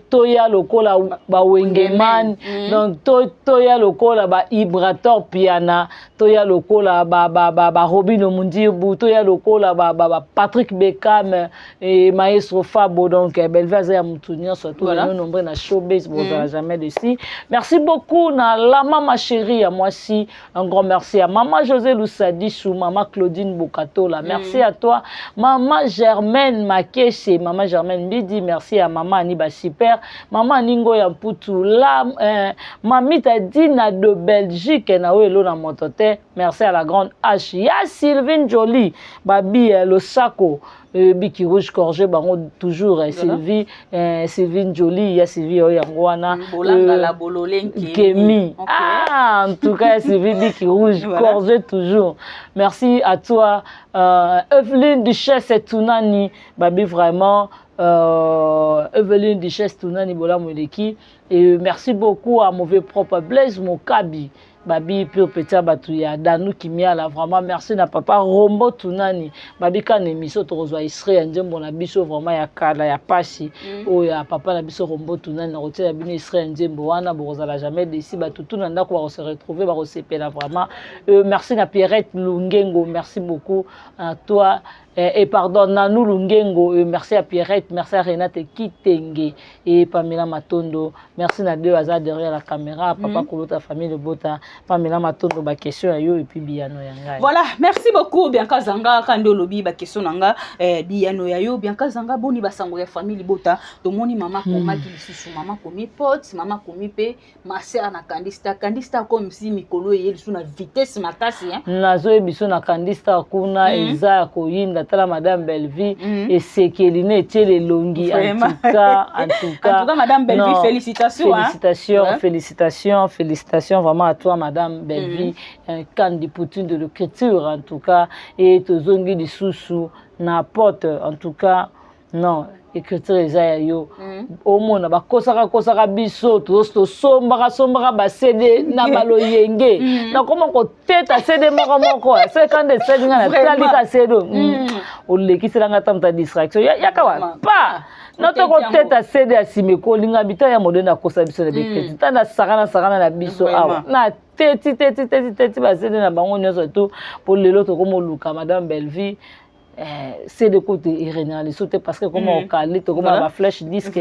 Speaker 1: toya lokola bawengeman, donc toya lokola baibrator piana, toya lokola barobino mundirbu, toya lokola bapatrick Beckham et maestro Fabo. Donc Belve aza ya motu nyonso. Tozali nombre na showbase, bozala jamais déçus. Merci beaucoup na la mama chérie ya mwasi. Un grand merci à maman José Loussadichou, maman Claudine Bokatola. Merci à toi, maman Germaine Makeshe, maman Germaine Bidi. Merci à maman Aniba Super, maman Ningo Yamputu, la Mamita Dina de Belgique, na oyo na motote. Merci à la grande H. Ya Sylvine Jolie, Babi Losako. Biki rouge corgé bango toujours, voilà. Sylvie, Sylvie Jolie, ya Sylvie oyo yango wana.
Speaker 2: Bolangala bolole.
Speaker 1: Nkemi, okay. Ah, en tout cas Sylvie Biki rouge, voilà. Corgé toujours. Merci à toi, Evelyne Duchesse Tunani, babi vraiment, Evelyne Duchesse Tunani, bolamu eleki. Et merci beaucoup à mauvais propre Blaise Mokabi, babi pur petit ya bato ya Danu Kimiala. Vraiment merci na papa Rombo Tunani, babi kana émission tokozwa extrait ya nzembo na biso vraiment ya kala ya pasi oyo ya papa na biso Rombo Tunani. Nakotiela bino extrait ya nzembo wana, bokozala jamais déçus. Bato tu na ndako bakose retrouver, bakosepela vraiment. Merci na Pierrette Lungengo, merci beaucoup à toi, et pardon, Nanou Lungengo, merci à Pierrette, merci à Renate Kitenge et Pamela Matondo. Merci na deux aza derrière la caméra, papa Kolota, famille de Bota, Pamela Matondo, ba question ya yo et puis biyano ya ngai.
Speaker 2: Voilà, merci beaucoup Bianca Zanga. Kande olobi, ba question na nga, biyano ya yo. Bianca Zanga, boni basango ya famille libota? Tomoni mama komaki lisusu, mama komi pot, mama komi mpe maser na Kandista. Kandista comme si mikolo eye lisusu na vitesse makasi, hein?
Speaker 1: Nazoyebi biso na Kandista kuna eza ya koyinda. Tala madame Bellevie, esekeli na etiele elongi. En tout cas, en tout cas.
Speaker 2: En tout cas, madame Bellevie, non, félicitations.
Speaker 1: Félicitations, hein? Félicitations, félicitations vraiment à toi, madame Bellevie, un Kandi Poutine de l'écriture en tout cas. Et tozongi lisusu na porte. En tout cas, non, écriture eza ya yo. Omona bakosaka kosaka biso, tosombaka sombaka baCD na baloyenge. Nakoma koteta CD moko moko sekande esali nga, natali ka CD olekiselanga ta moto distraction yaka wa pa nato koteta CD ya nsima ekolinga bita ya modene akosa biso na bekreti ta na sakana sakana na biso awa na teti teti teti teti baCD na bango nyonso tu. Mpo lelo tokomoluka madame Bellevie, CD kutu erenaka lisusu te parce que koma okali tokoma ba flash disque.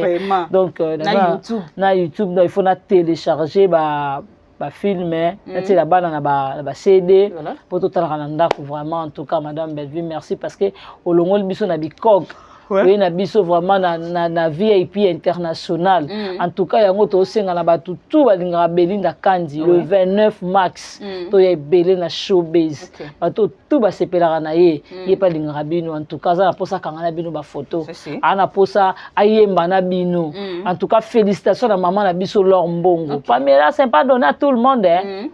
Speaker 1: Donc
Speaker 2: na YouTube,
Speaker 1: na YouTube. Donc il faut na télécharger ba bafilm, natiela bana na baCD mpo totalaka na ndako. Vraiment, en tout cas, madame Bellevue, merci parce que olongoli biso na bicoque, oye na biso vraiment na VIP international. En tout cas, yango tosenga na bato tu balingaka Belinda Kandi, le 29 mars toya ebele na showbase. Bato tu basepelaka na ye, ye mpe alingaka bino. En tout cas, aza na mposa akanga na bino bafoto, aza na mposa ayemba na bino. En tout cas, félicitation na mama na biso Lor Mbongo. Pamela, c'est pas donné à tout le monde, hein?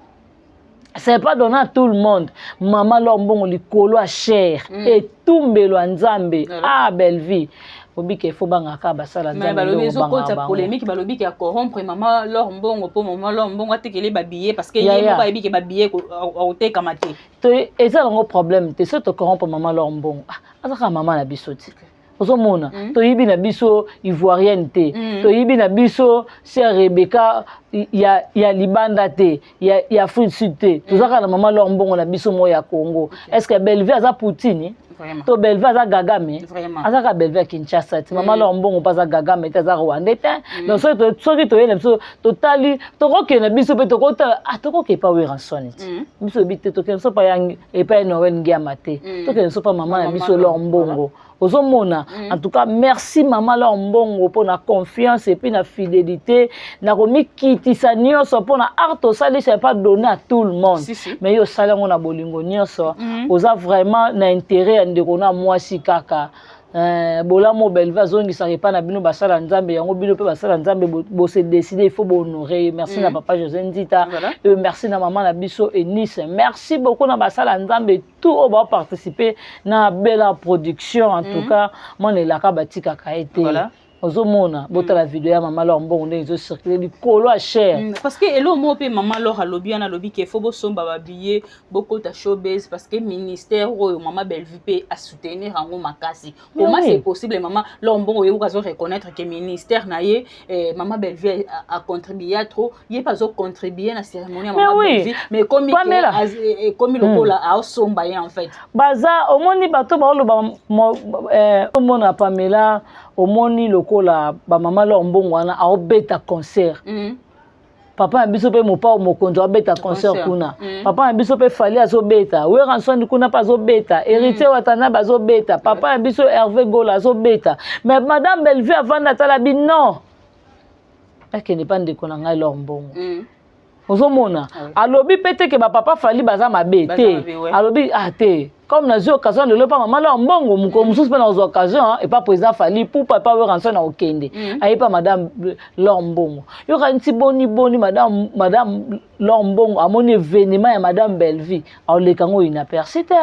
Speaker 1: C'est pas donné à tout le monde. Mama Lor Mbongo likolo ya cher, etumbelo ya Nzambe. Ah, Bellevie obika, ifo bangaka basala.
Speaker 2: Nzambe balobi ezokota polémique, balobi ke acorrompre mama Lor Mbongo mpo mama Lor Mbongo atekele babillet, parce que ye moko ayebi ke babillet akotekama te.
Speaker 1: Eza nango problème te soki tocorrompre mama Lor Mbongo. Aza kaka mama na biso te. Ozomona, toyibi na biso ivoirienne te, toyibi na biso sœur Rebecca ya libanda te, ya Afrique Sud te. Toza kaka na mama Lor Mbongo na biso moko ya Congo. Est ce que Bellevie aza Poutine to Bellevie aza Kagame? Aza kaka Bellevie ya Kinshasa te. Mama Lor Mbongo mpe aza Kagame te, aza Rwandais te. Donc soki toyei na biso, totali, tokokende na biso mpe tokotala, tokoke epa Werrason te. Biso oyebi te, tokende biso epai Noel Ngiama te, tokende biso mpa mama na biso Lor Mbongo. Ozomona, en tout cas merci mama Lor Mbongo mpona confiance et puis na fidélité na komikitisa nyonso mpona art osali. C'est pas donné à tout le monde.
Speaker 2: Si, si.
Speaker 1: Mais yo osali yango na bolingo nyonso. Oza vraiment na intérêt ya ndeko na mwasi kaka. Bolamu Belve azongisaka epai na bino basala Nzambe yango, bino mpe basala Nzambe bose décide, il faut bohonorer ye. Merci na papa José Nzita. Merci na mama na biso Enise. Merci beaucoup na basala Nzambe tout oyo baparticipe na Bela Production. En tout cas, mwana elaka batikaka ye te. Ozomona, botala video ya mama Lor Mbongo ndenge ezocircule likolo ya cher.
Speaker 2: Parce que eloko moko mpe mama Lor alobi wana, alobi ke fo bosomba babillet, bokota showbase, parce que ministère oyo mama Bellevue mpe asoutenir yango makasi. Comment c'est possible, mama Lor Mbongo ye azo reconnaître que ministère na ye, mama Bellevue a trop, ye mpe azocontribue na cérémonie ya mama Bellevue, mais ekomi ekomi lokola aosomba ye en fait.
Speaker 1: Baza, omoni bato baoloba, omona Pamela, omoni lokola bamama Lor Mbongo wana aobeta concert. Papa na biso mpe Mopao Mokonzi aobeta concert kuna. Papa na biso mpe Fally azobeta, Werrason kuna mpe azobeta, Héritier Watanabe azobeta, papa na biso Hervé Gola azobeta. Mais madame Bellevue avanda, atala bi non, akende mpa ndeko na ngai Lor Mbongo. Ozomona, alobi mpe te ke bapapa Fally baza mabe te. Alobi ah te, comme nazwi occasion lelo mpa mama Lor Mbongo, mokolo mosusu mpe nazwa occasion epa président Fally Ipupa, epa Werrason, na kokende aye mpa madame Lor Mbongo. Yoka nti boni boni madame Lor Mbongo amoni événement ya madame Bellevue, aoleka yango inaperçu te.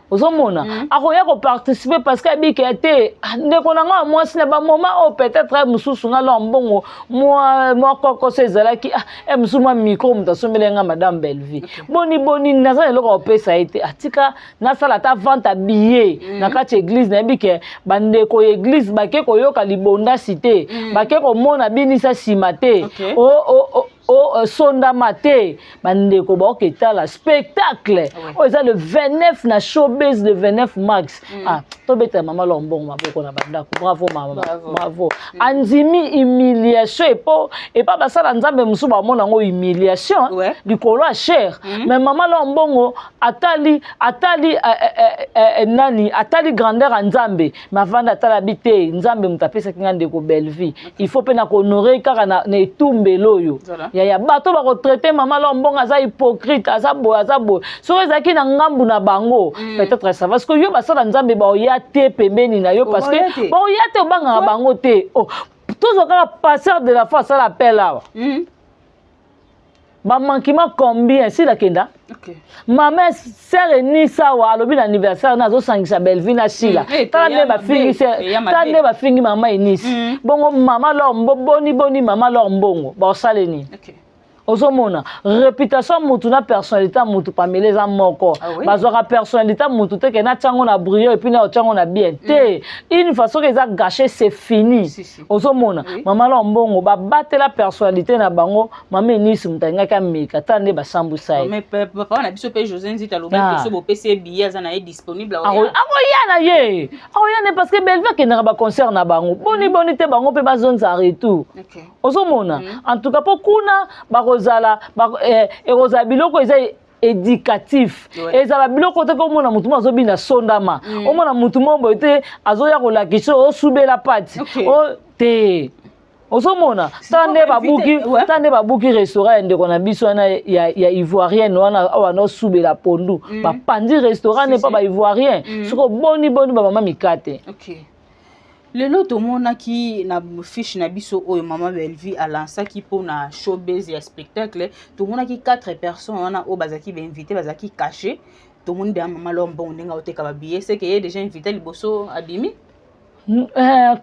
Speaker 1: Ozomona, akoya koparticipe parce que abika te ndeko na nga ya mwasi na bamoma oyo peut-être mosusu nga Lor Mbongo mwa kokoso ezalaki mosusu mwa micro moto asombeli nga madame Bellevue. Boni boni naza na eloko kopesa ye te, atika nasala ata vente ya billet na kati ya église. Nayebi ke bandeko ya église bake koyoka libondasi te, bake komona binisa nsima te, osondama te, bandeko baoketala spectacle oyo eza le 29 na showbase, le 29 mars. Ah, tobetela mama Lor Mbongo maboko na bandako. Bravo mama, bravo. Andimi humiliation epo epa basala Nzambe mosusu bamona yango humiliation likolo ya cher. Mais mama Lor Mbongo atali nani, atali grandeur ya Nzambe. Mais avanda, atala bi te, Nzambe moto apesaki nga ndeko Bellevue, il faut mpe na kohonorer kaka na etumbelo oyo. Yaya, bato bakotraite mama Lor Mbongo aza hypocrite, aza boye, aza boye. Soki ezalaki na ngambu na bango, peut-être ça va. Parce que yo basala Nzambe baoya te pembeni na yo, parce que baoya te, obangaka bango te. Oh, tozwa kaka pasteur de la foi asala appel awa. Bamanquement combien sila kenda. Mama sœur Enisa awa alobi na anniversaire na azosangisa Bellevue na Sila. Tala nde bafingi, tala nde bafingi mama Enisi. Bongo mama Lor, boni boni mama Lor Mbongo baosale nini? Ozomona réputation mutu na personnalité ya mutu, pamela, eza moko. Bazwaka personnalité ya mutu te ke natiango na brio et puis na otiango na bien te. Une fois soki eza gâché, c'est fini. Ozomona, mama Lor Mbongo babatela personnalité na bango. Mama Enisi moto alingaki ameka, tala nde basambwisa ye.
Speaker 2: Papa na biso mpe José Nzita alobaki so bopesi ye billet, aza na ye disponible.
Speaker 1: Akoya na ye, akoya ne, parce que Bellevue akendaka baconcert na bango. Boni boni te, bango mpe bazongisa retour. Ozomona, en tout cas mpo kuna bakozala, ekozala biloko eza éducatif. Ezala biloko te komona motu mo azobina sondama, omona motu mo boye te azoya kolakisa osubela pati te. Ozomona, tala nde babuki, tala nde babuki restaurant ya ndeko na biso wana ya ivoirienne wana awa nosubela pondu. Bapandi restaurant ne mpa baivoirien. Soki oboni boni bamama mikate.
Speaker 2: Lelo tomonaki na fiche na biso oyo mama Bellevue alansaki mpona showbase ya spectacle, tomonaki 4 personnes wana oyo bazalaki bainvité, bazalaki caché. Tomoni deya mama Lor Mbongo ndenge aoteka babillet, seke ye déjà invité liboso abimi.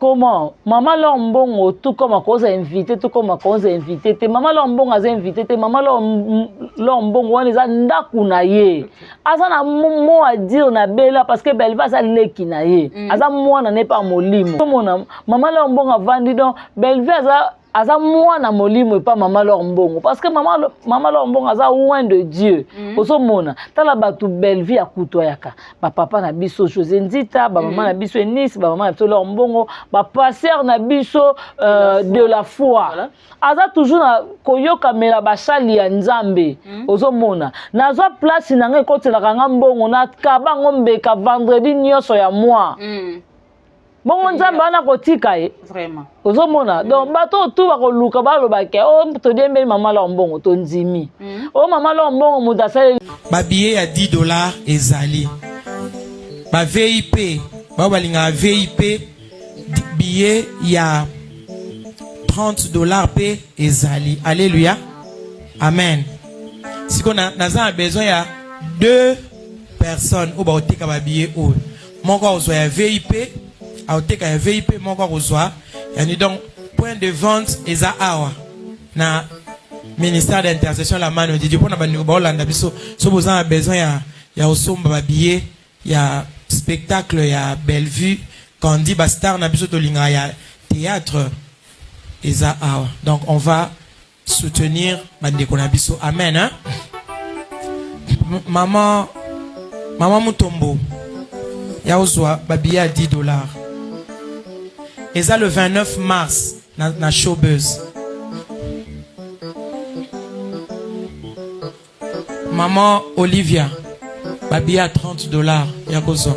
Speaker 1: Comment mama Lor Mbongo, tout comme akoza invité, tout comme akoza invité te, mama Lor Mbongo aza invité te. Mama Lor Mbongo wana eza ndako na ye, aza na mot à dire na bela, parce que Bellevue aza leki na ye, aza mwana ne pa molimo. Omona mama Lor Mbongo avandi, donc Bellevue aza mwana molimo epa mama Lor Mbongo, parce que mama Lor Mbongo aza loin de Dieu. Ozomona, tala bato Bellevue akutoyaka, bapapa na biso José Nzita, bamama na biso Enisi, bamama na biso Lor Mbongo, bapasteur na biso de la foi. Aza toujours na koyokamela basali ya Nzambe. Ozomona, nazwa place na ngai, ekotelaka nga mbongo, nakaba yango mbeka vendredi nyonso ya moi. Bongo Nzambe wana kotika ye?
Speaker 2: Vraiment.
Speaker 1: Ozomona, donc bato oyo tu bakoluka balobake o todiembeli mama Lor Mbongo, tondimi o mama Lor Mbongo moto asaleli.
Speaker 4: Babillet ya 10 $ ezali, ba VIP bao balingaka VIP, billet ya 30 $ mpe ezali. Alleluya, amen. Sikoyo naza na besoin ya deux personnes oyo baoteka babillet oyo. Moko akozwa ya VIP, aoteka ya VIP, moko akozwa Yani donc point de vente eza awa na ministère d'intercession la mano de Dieu mpona bandeko baolanda biso so boza na besoin ya ya kosomba babillet ya spectacle ya Bellevue Kandi ba star na biso tolingaka ya théâtre eza awa donc on va soutenir bandeko na biso amen hein? Maman maman Mutombo ya ozwa ba billet ya 10 dollars eza le 29 mars na, na showbuzz Maman Olivia ba billet ya 30 dollars ya kozwa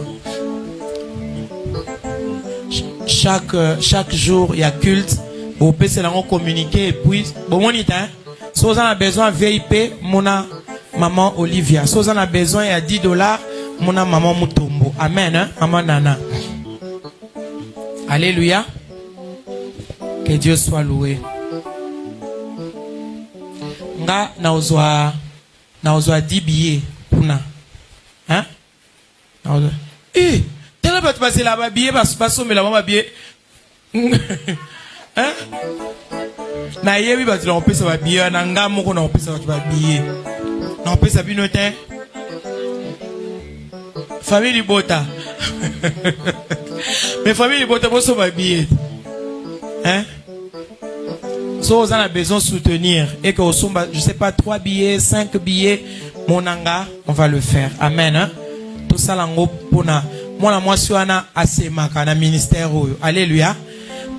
Speaker 4: chaque euh, chaque jour ya culte bopesela yango communiqué et puis bomoni te so oza na besoin ya vip mona maman Olivia so oza na besoin ya 10 dollars mona maman Mutombo amen hein? maman Nana alléluia que Dieu soit loué Nga naozwa naozwa 10 billets kuna hein naozwa eh tala bato bazela ba billets bas, basombela bango ba billets hein nayebi bato nakopesa ba billets wana nga moko nakopesa bato ba billets nakopesa bino te famille libota mais famille libota bosomba billet hein So oza na besoin soutenir et que osomba je sais pas 3 billets, 5 billets, monanga, on va le faire. Amen. Hein? Tosala ngo pona mwana mwasi wana asemaka na ministère oyo. Alléluia.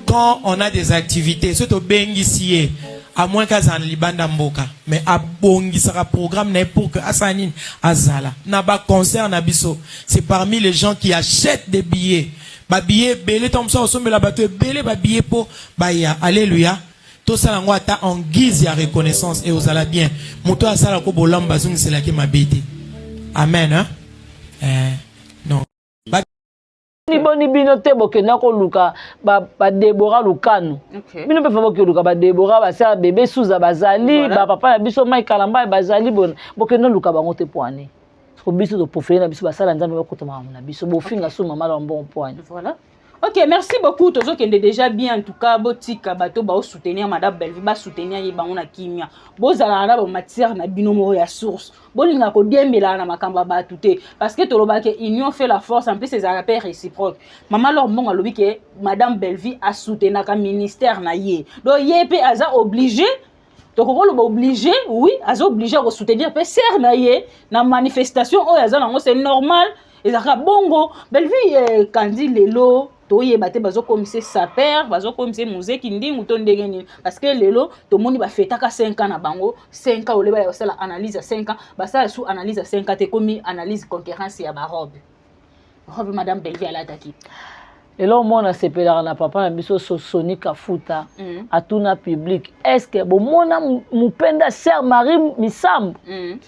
Speaker 4: Quand on a des activités, soki tobengisi ye à moins qu'azala na libanda mboka, mais abongisaka programme na ye pour que asala nini azala na ba concert na biso. C'est parmi les gens qui achètent des billets. Ba billets ebele ntango mosusu akosombela bato ebele ba billets po baya. Alleluia. Tosala yango ata en guise ya reconnaissance et ozala bien. Moto oyo asala ko bolamu bazongiselaki ye mabe te. Amen hein? Eh, non. Ba
Speaker 1: Boni boni bino te bokenda koluka ba, ba Deborah Lukanu.
Speaker 2: Okay.
Speaker 1: Bino pe fa bokoluka ba Deborah ba sœur bébé Souza bazali,
Speaker 2: Voilà.
Speaker 1: ba papa na biso Mike Kalamba bazali bon. Bokenda luka bango te poani. Siko biso to profele na biso basala nzambe bakota makambo na biso bofinga su mama na mbongo poani.
Speaker 2: Voilà. Ok, merci beaucoup. Tozokende déjà bien en tout cas botika bato bao soutenir madame Bellevue, ba soutenir ye bango na kimia. Bozala na ba matière na bino moko ya source. Bolinga ko diembela na makambo ya bato te parce que tolobaka ke union fait la force en plus ezalaka pe réciproque. Maman Laure Mbongo alobi ke madame Bellevue a soutenaka ministère na ye. Donc ye pe aza obligé tokoki koloba obligé oui aza obligé ya kosoutenir mpe sere na ye na manifestation oyo aza nango c'est normal ezalaka bongo bellevue eh, kandi lelo toyeba te bazokomisa saper bazokomisa mozeki ndingu to ndenge nini parce que lelo tomoni bafetaka 5 ans na bango 5 ans ole baya kosala analyse ya 5 ans basala su analyse ya 5 ans te ekomi analyse concurrence ya barobe robe madame bellevue alataki
Speaker 1: Eloko moko nasepelaka na papa na biso Sony Kafuta mm. atuna public est ce que bomona mupenda sœur Marie Misambo mm.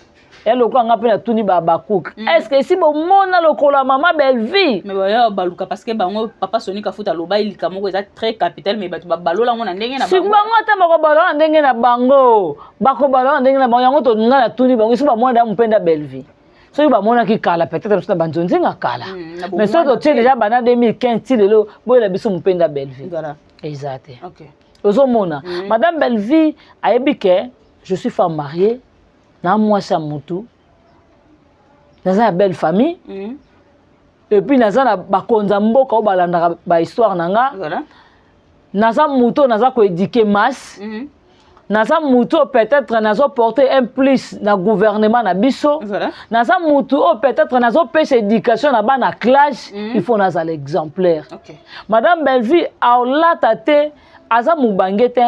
Speaker 1: ya lokola nga mpe natuni babakuka mm. est ce que esi bomona lokolo ya mama Bellevue
Speaker 2: mais baya baluka parce que bango papa Sony Kafuta aloba elika moko eza très capital mais bato babalola yango na ndenge na
Speaker 1: bango bango ata bakobalola na ndenge na bango bakobalola na ndenge na bango yango to nga natuni bango esi bamona da mupenda Bellevue soki bamonaki kala peut-être biso na banzonzinga kala mm, mais soki totie déjà banda 2015 ti lelo boyela biso mopenda bellevue voilà. eza te okay. ozomona mm. madame bellevue ayebi ke je suis femme mariée na mwasi ya motu naza ya belle famille mm. et puis naza na bakonzi ya mboka oyo balandaka bahistoire na nga
Speaker 2: voilà.
Speaker 1: naza motu oyo naza koéduke masse mm -hmm. naza mutu oyo peut-être nazo porter un plus na gouvernement na biso
Speaker 2: voilà.
Speaker 1: naza mutu oyo peut-être nazopesa éducation na bana classe mm. il faut nazala exemplaire
Speaker 2: okay.
Speaker 1: madame bellevue aolata te aza mobange te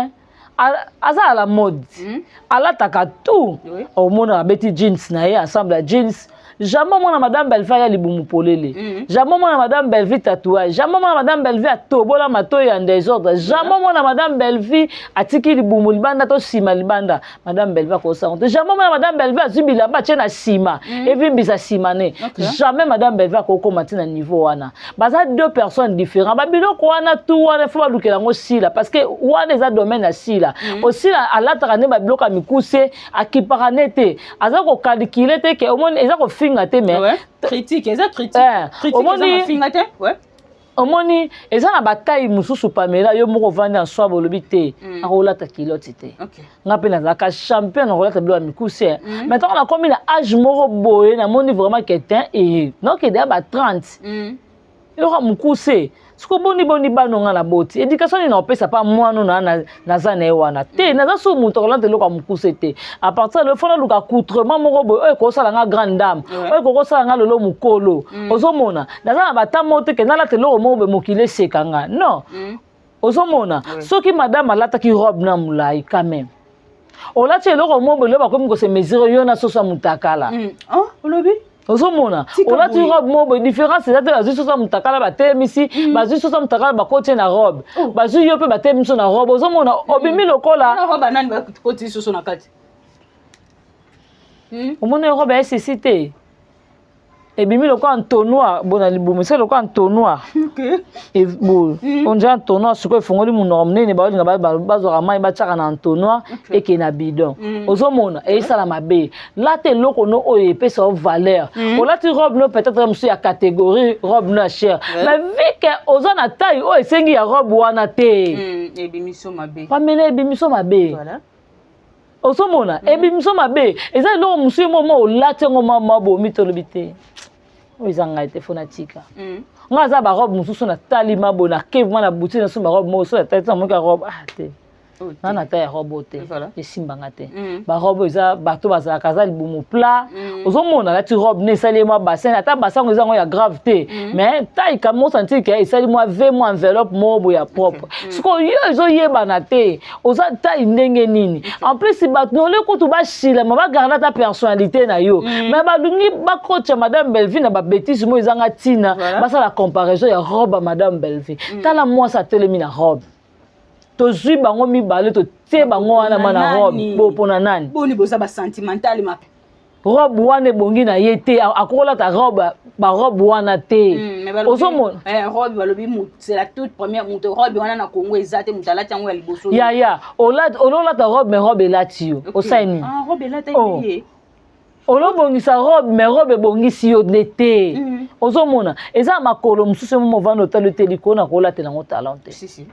Speaker 1: aza à la mode mm. alataka tout
Speaker 2: oui.
Speaker 1: omona abeti jeans na ye ensemble ya jeans jamais omona madame bellevue aya libumu polele mm. jamais omona madame bellevue tatouage jamais omona madame bellevue atobola matoyi ya desordre jamais omona madame bellevue atiki libumu libanda to nsima libanda madame bellevue akosanga te jamais omona madame bellevue azwi bilamba atie na nsima mm. evimbisa nsima ne
Speaker 2: okay.
Speaker 1: jamais madame bellevue akokoma ti na niveau wana baza deux personnes différents babiloko wana tu wana fo balukela yango sila parce que wana eza domaine ya sila mm. osila alataka nde babiloko ya mikuse akipaka nde te aza kokalikile te ke omoni eza kofinga te mais
Speaker 2: ouais. critique eza critique
Speaker 1: eh,
Speaker 2: critique
Speaker 1: omoni
Speaker 2: eza mafinga te ouais.
Speaker 1: Omoni, eza na bataille mosusu, Pamela, yo moko ovandi na swab, olobi te, akolata culotte te. Nga mpe nazalaka champion na kolata biloko ya mikuse, mais ntango nakomi na age moko boye, namoni vraiment ke te, e nakokende ya ba 30, eloko ya mokuse. Soki oboni boni bano nga na boti, éducation nini naopesa pa mwana na naza na ye wana te? Naza so moto akolata eloko ya mokuse te. À partir lelo, faut naluka accoutrement moko boye oyo ekosala nga grande dame, oyo ekokosala nga lelo mokolo. Ozomona, naza na bata moko te ke nalata eloko moko boye, mokili eseka nga, non. Ozomona, soki madame alataki robe na molai, quand même olati eloko moko boye, lelo bakomi kose mesure yo na soso ya mutakala.
Speaker 2: Oh, olobi.
Speaker 1: Ozomona, olati robe moko boye, différence eza te. Bazwi soso ya mutakala, batelemisi, bazwi soso ya mutakala, bakotie na robe, bazwi yo mpe, batelemisi na robe. Ozomona, obimi lokola
Speaker 2: Robe nani bakoti soso na kati?
Speaker 1: Omoni, robe ya esisi te, ebimi lokola entonnoir bo na libumu, esi lokola entonnoir boye, on dirait entonnoir. Sikoyo efongoli monoko monene, baolinga bazwaka mai, batiaka na entonnoir, ekei na bidon. Ozomona, eyesala mabe. Lata eloko no oyo epesa yo valeur. Olati robe no peut-être mosusu ya catégorie, robe no ya cher, mais vu que oza na taille oyo esengi ya robe wana te,
Speaker 2: Ebimiso mabe.
Speaker 1: Pamela, ebimiso mabe. Ozomona, ebimiso mabe. Eza eloko mosusu yo moko olati yango, mama bomi, tolobi te, oyo eza ngai te, faut natika. Ngai aza barobe mosusu, natali ma boye, nake vraiment na boutique, naso barobe moko so natali te, namoki ya robe, ah te, nga na taille ya robe oyo te, esimbanga te. Barobe oyo eza bato bazalaka aza libumu plat. Ozomona, alati robe ne esali ye mwa bassin, ata bassin yango eza yango ya grave te, mais taille kama osentir ke esali mwa v, mwa enveloppe moko boye ya propre. Sikoyo yo ezoyebana te oza taille ndenge nini. En plus, bato nole kutu bashilama, bagarde ata personnalité na yo, mais balingi bakotya madame Bellevue na babêtises moko ezanga ntina. Basala comparaison ya robe ya madame Bellevue. Tala mwasi atelemi na robe, tozwi bango mibale, totie bango wana ma na robe bo mpona nani?
Speaker 2: Boni boza basentimental ma.
Speaker 1: Robe wana ebongi na ye te, akokolata robe, barobe wana te. Ozomona,
Speaker 2: Robe balobi c'est la toute première moto, robe wana na Congo eza te, moto alati yango ya liboso.
Speaker 1: Yaya, ololata robe, mais robe elati yo, osali nini?
Speaker 2: Ah, robe elati ye.
Speaker 1: Olobongisa robe, mais robe ebongisi yo nde te. Ozomona, eza makolo mosusu mo movanda, otali te likolo na kolatela yango talon te.
Speaker 2: Si, si.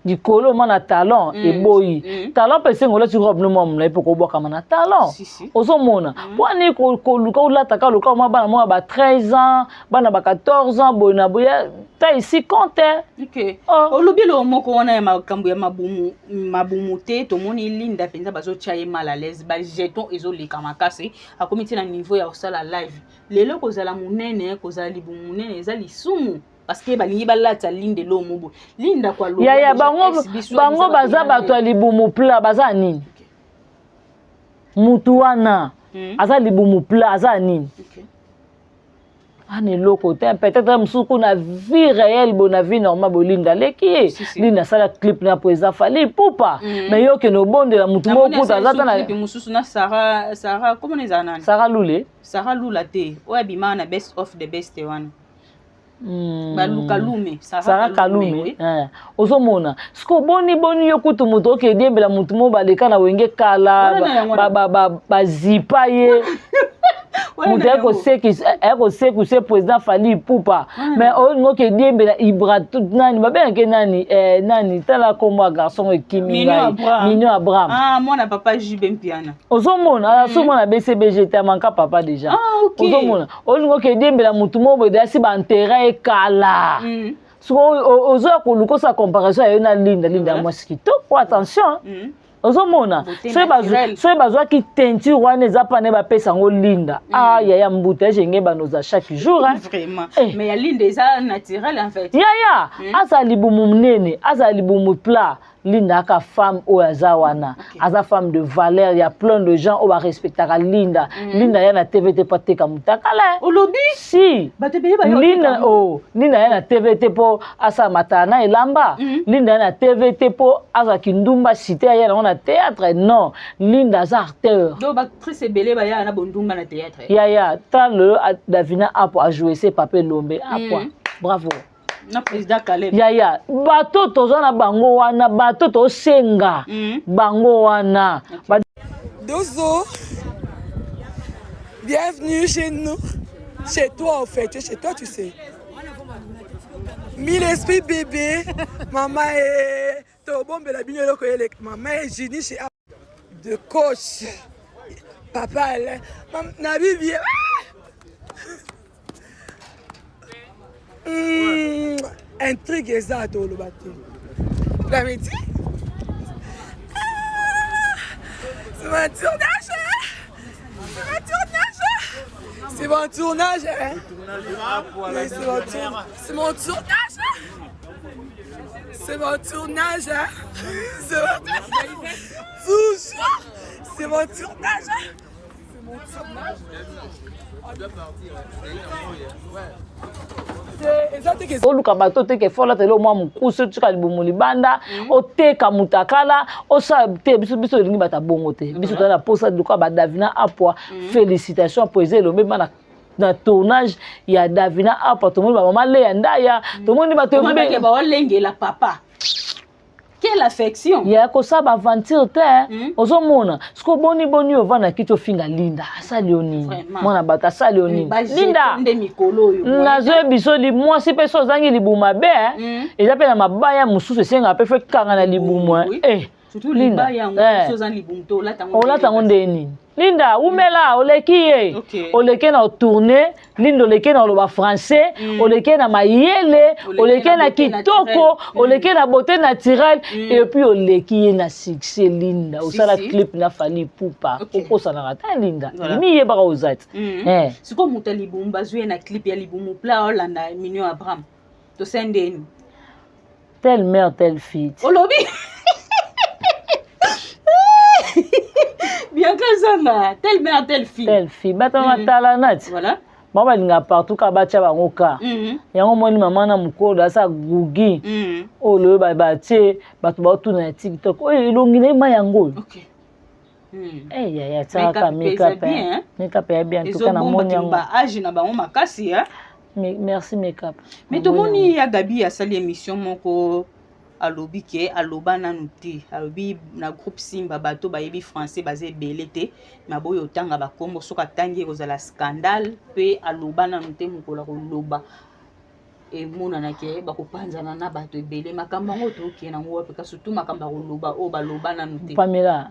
Speaker 1: Likolo ma na talon eboyi talon mpe esengo, olati robe no mwa molai mpo kobwakama na talon.
Speaker 2: Si, si.
Speaker 1: Ozomona, mpo ani koluka olataka loka mwa bana mwa ba 13 ans, bana ba 14 ans, boye na boye, ta ici compte.
Speaker 2: Ok.
Speaker 1: Oh.
Speaker 2: Olobi eloko moko wana ya makambo ya mabumu, mabumu te. Tomoni Linda mpenza bazotia ye mal à l'aise, bajeton ezoleka makasi, akomi ti na niveau ya kosala live lelo. Kozala monene, kozala libumu monene eza lisumu, parce que balingi balata Linda eloko mo boye. Linda kwa
Speaker 1: Yaya, bango, bango baza bato ya libumu plat, baza nini? Mutu wana aza libumu plat, aza nini? Ana eloko te. Peut-être mosusu kuna vie réelle boye, na vie normale boye, Linda aleki ye.
Speaker 2: Si, si.
Speaker 1: Linda asala clip na po eza Fally Ipupa, mais yo okende obondela mutu moko kuta aza ta na
Speaker 2: Mosusu na Sara, Sara komona ezala nani?
Speaker 1: Sara Lule.
Speaker 2: Sara Lula te, oyo abimaka na Best of the Best wana. Baluka lume.
Speaker 1: Sara Kalume, eh. Ozomona siko boni boni yo kutu moto oke ediembela motu moko baleka na Wenge kala,
Speaker 2: Wana na yango
Speaker 1: bazipa ye, moto aye kosekisa président Fally Ipupa, mais olingi oke ediembela Ibra nani babengaki nani, eh, nani, tala kombo ya garçon oyo ekimi
Speaker 2: Mignon
Speaker 1: ngai.
Speaker 2: Abraham.
Speaker 1: Mignon Abraham.
Speaker 2: Ah, mwana papa JB Mpiana.
Speaker 1: Ozomona, so mwana BCBG te, amanka papa déjà.
Speaker 2: Ah, ok.
Speaker 1: Ozomona, olingi oke ediembela motu moko boye, asi baenterrer ye kala. Siko ozoya koluka osala comparaison ya yo na Linda. Linda ya mwasi kitoko, attention. Ozomona,
Speaker 2: Beauté
Speaker 1: soki
Speaker 2: naturelle.
Speaker 1: Soki bazwaki teinture wana eza pana bapesa yango Linda, ah yaya, mbuta ejenge banoza chaque jour, hein.
Speaker 2: Vraiment.
Speaker 1: Eh.
Speaker 2: Mais ya Linda eza naturel en fait.
Speaker 1: Yaya, azala libumu monene, azala libumu plat, Linda aka femme oyo aza wana, aza femme de valeur. Ya plein de gens oyo barespectaka Linda. Linda ya na TV te mpo ateka mutakala.
Speaker 2: Olobi.
Speaker 1: Si.
Speaker 2: Bato ebele bayo.
Speaker 1: Linda, oh, Linda ya na TV te mpo asala matala na elamba. Linda ya na TV te mpo azwaki ndumba cité aya nango na théâtre, non. Linda aza acteur.
Speaker 2: Donc baactrice ebele baya na bondumba na théâtre.
Speaker 1: Yaya, ta lelo Davina Apo ajoue se Papa Elombe Apwa, bravo.
Speaker 2: Na président Caleb.
Speaker 1: Yaya, bato toza na bango wana, bato tosenga bango wana.
Speaker 5: Dozo, bienvenue chez nous. Chez toi, en fait. Tu es chez toi, tu sais. Mille esprit bébé mama e tobombela bino eloko eleka mama e jini chez de coach papa Alain na bibi intrigue eza toloba te l'amitié. C'est mon tournage. C'est mon tournage. C'est mon tournage. C'est mon tournage. C'est mon tournage. C'est mon tournage. Toujours. C'est mon tournage. C'est mon tournage.
Speaker 1: Oluka bato oteka efo olata eloko mwa mokuse, otika libumu libanda, oteka mutakala osala te. Biso biso olingi bato ya bongo te. Biso toza na posa lokola badavina Apwa. Félicitation po eza elombe ma na tournage ya Davina Apwa. Tomoni bamama Leya Ndaya, tomoni bato
Speaker 2: baolengela papa. Quelle affection!
Speaker 1: Ya kosala baaventure te. Ozomona siko boni boni ovanda kiti ofinga Linda. Asali yo nini? Mwana bato asali yo nini, Linda?
Speaker 2: Nde mikolo oyo.
Speaker 1: Nazoyebi biso mwasi mpe so ozangi libumu mabe, eza mpe na mabaya mosusu esengaka mpe fo ekanga na libumu.
Speaker 2: Linda,
Speaker 1: olata yango nde nini? Linda, umela, oleki ye. Oleki na otourne Linda, oleki na oloba français, oleki na mayele, oleki na kitoko, oleki na beauté naturelle et puis oleki ye na succès. Linda, osala clip na Fally Ipupa, okosanaka ta. Linda, miyebaka oza ti.
Speaker 2: Sikoyo moto ya libumu bazwi ye na clip ya libumu plat, olanda Mignon Abraham, tosendeni.
Speaker 1: Telle mère, telle fille.
Speaker 2: Olobi Bianca Zanga, telle mère, telle fille.
Speaker 1: Telle fille, bato matala nati. Bango balingaka partout kaka batya bango ka. Yango moni mama na mokolo asa gugi oyo loyo batie bato baotuna ya TikTok oyo elongi na ye ma yango oyo. Yaya, tiakaka makeup, makeup ya bien. Tuka namoni yango.
Speaker 2: Baage na bango makasi.
Speaker 1: Merci makeup.
Speaker 2: Mais tomoni ya Gabi asali émission moko, alobi ke aloba nanu te. Alobi na groupe Simba bato bayebi français baza ebele te, me aboyi otanga bakombo. Soki atangi ekozala scandale. Mpe aloba nanu te, mokolo akoloba emonanake bakopanzana na bato ebele. Makambo yango tokende yango wapi? Kasi surtout makambo ya koloba oyo baloba nanu te.
Speaker 1: Pamela,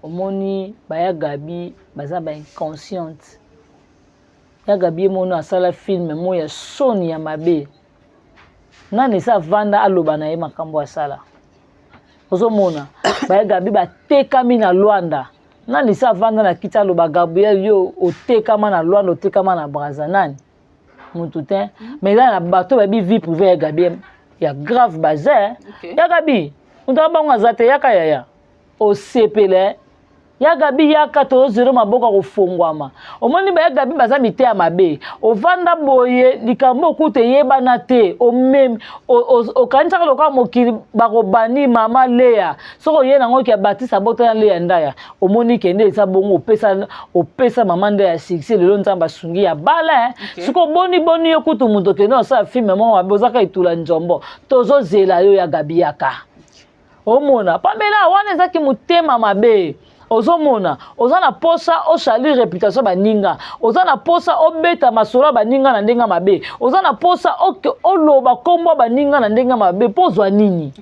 Speaker 1: omoni baya Gabi baza bainconsciente. Ya Gabi ye mono asala film mo ya soni ya mabe. Nani esi avanda aloba na ye makambo asala? Ozomona baya Gabi batekami na Lwanda. Nani esi avanda na kiti aloba: "Gabriel, yo otekama na Lwanda, otekama na Braza"? Nani? Mutu te. Mais eza na bato bayebi vie privée ya Gabi ya grave baza. Ya Gabi, moto abango aza te. Yaka yaya, osepele. Ya Gabi, yaka, tozozela maboko ya kofongwama. Omoni baya Gabi baza miteya mabe. Ovanda boye, likambo okuta eyebana te. Omemi okanisaka lokola mokili bakobani mama Lea. Soki oye nango ke Batiste abotana Lea Ndaya, omoni kende eza bongo. Opesa, opesa mama nde ya succès. Lelo Nzambe asungi ya bala. Soki oboni boni yo kutu moto okende osala film moko mabe, ozaka etula nzombo. Tozozela yo ya Gabi, yaka. Omona Pamela wana ezaki motema mabe. Ozomona oza na posa osali réputation baninga, oza na posa obeta masolo ya baninga na ndenge mabe, oza na posa oloba nkombo ya baninga na ndenge mabe mpo ozwa nini?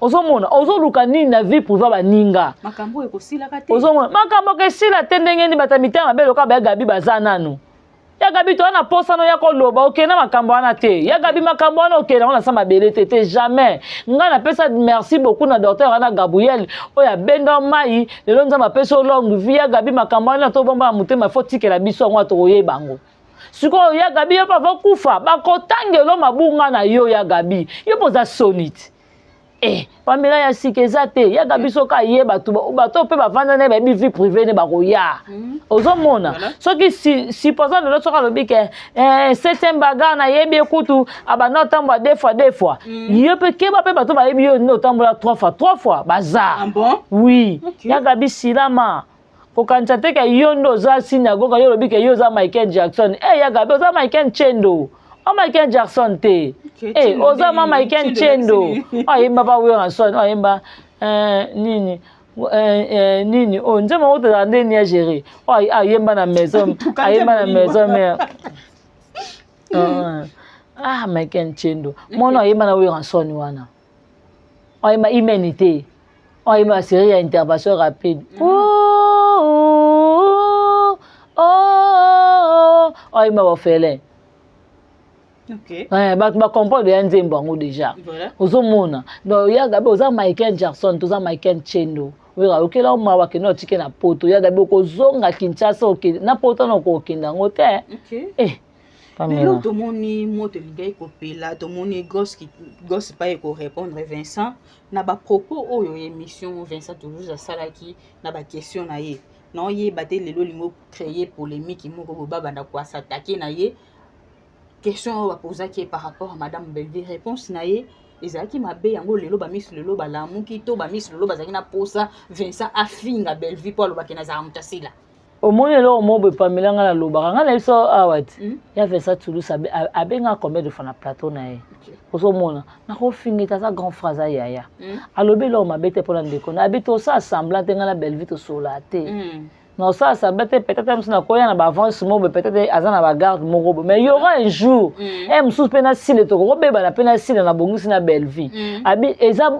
Speaker 1: Ozomona ozoluka nini na vie privée baninga?
Speaker 2: Makambo ekosilaka te.
Speaker 1: Ozomona makambo ekesila te. Ndenge nini bato ya mitema mabe lokola baya Gabi baza nanu? Ya Gabi, toza na posa no ya koloba. Okende makambo wana te, ya Gabi. Makambo wana okende yango na sa mabele te, te, jamais. Ngai napesa merci beaucoup na docteur wana Gabriel oyo abenda mai. Lelo Nzambe apesi yo longue vie. Ya Gabi, makambo wana tobomba na motema, fo tikela biso yango, tokoyeba yango sikoyo. Ya Gabi, yo mpe avokufa, bakotangelo mabunga na yo. Ya Gabi, yo mpo oza soni te. Pamela, ya sika eza te. Yaka biso ka ye bato bato mpe bavanda na ye, bayebi vie privée ne bakoya. Ozomona soki supposons lelo soki alobi ke septième bagarre nayebi ekutu abanda otambola deux fois deux fois, yo mpe keba mpe bato bayebi yo nde otambola trois fois trois fois baza.
Speaker 2: Ah bon?
Speaker 1: Oui. Yaka bisilama kokanisa te ke yo nde oza synagogue. Yo olobi ke yo oza Michael Jackson. Yaka be oza Michael Chendo o Michael Jackson te. Oza ma Michael Chendo ayemba pa Werrason, ayemba nini, nini oyo nzembo yango tozala nde ni ya gérer oyo ayemba na maison, ayemba na maison mare. Ah, Michael Nchendo, mwana ayeba na Werrason wana, ayeba imene te, ayeba série ya intervention rapide. Oh, oh, ayeba baorphelin. Bato bacomprendre ya nzembo yango déjà. Ozomona, donc ya Gabi, oza Michael Jackson, toza Michael Chendo. Oyaka okela omawa, kende otike na poto. Ya Gabi, okozonga Kinshasa, okende na poto na okokende yango te. Eh.
Speaker 2: Lelo tomoni moto elingaki kopela, tomoni Gos pa ekorépondre Vincent na bapropos oyo émission Vincent Toulouse asalaki na baquestion na ye. Naoyeba te, lelo olingi ocréer polémique moko boye, babanda koasatake na ye. Question oyo bapozaki ye par rapport à madame Bellevue, réponse na ye ezalaki mabe. Yango lelo bamisi, lelo balamuki to bamisi, lelo bazalaki na posa Vincent afinga Bellevue mpo alobaki nazala moto asila.
Speaker 1: Omoni eloko moko boye, Pamela, ngai nalobaka, ngai na biso awa ti ya Vincent Toulouse abengaka combien de fois na plateau na ye. Ozomona, nakofinga ete aza grand frère, aza yaya. Alobi eloko mabe te mpona ndeko na abi. Tosala semblant te, ngai na Bellevue tosola te. Na osala semblant te, peut-être mosusu nakoya na baavance moko boye, peut-être aza na bagarde moko boye, mais y aura un jour e mosusu mpe nasile, tokokobebana mpe nasile, nabongisi na Bellevue. Abi eza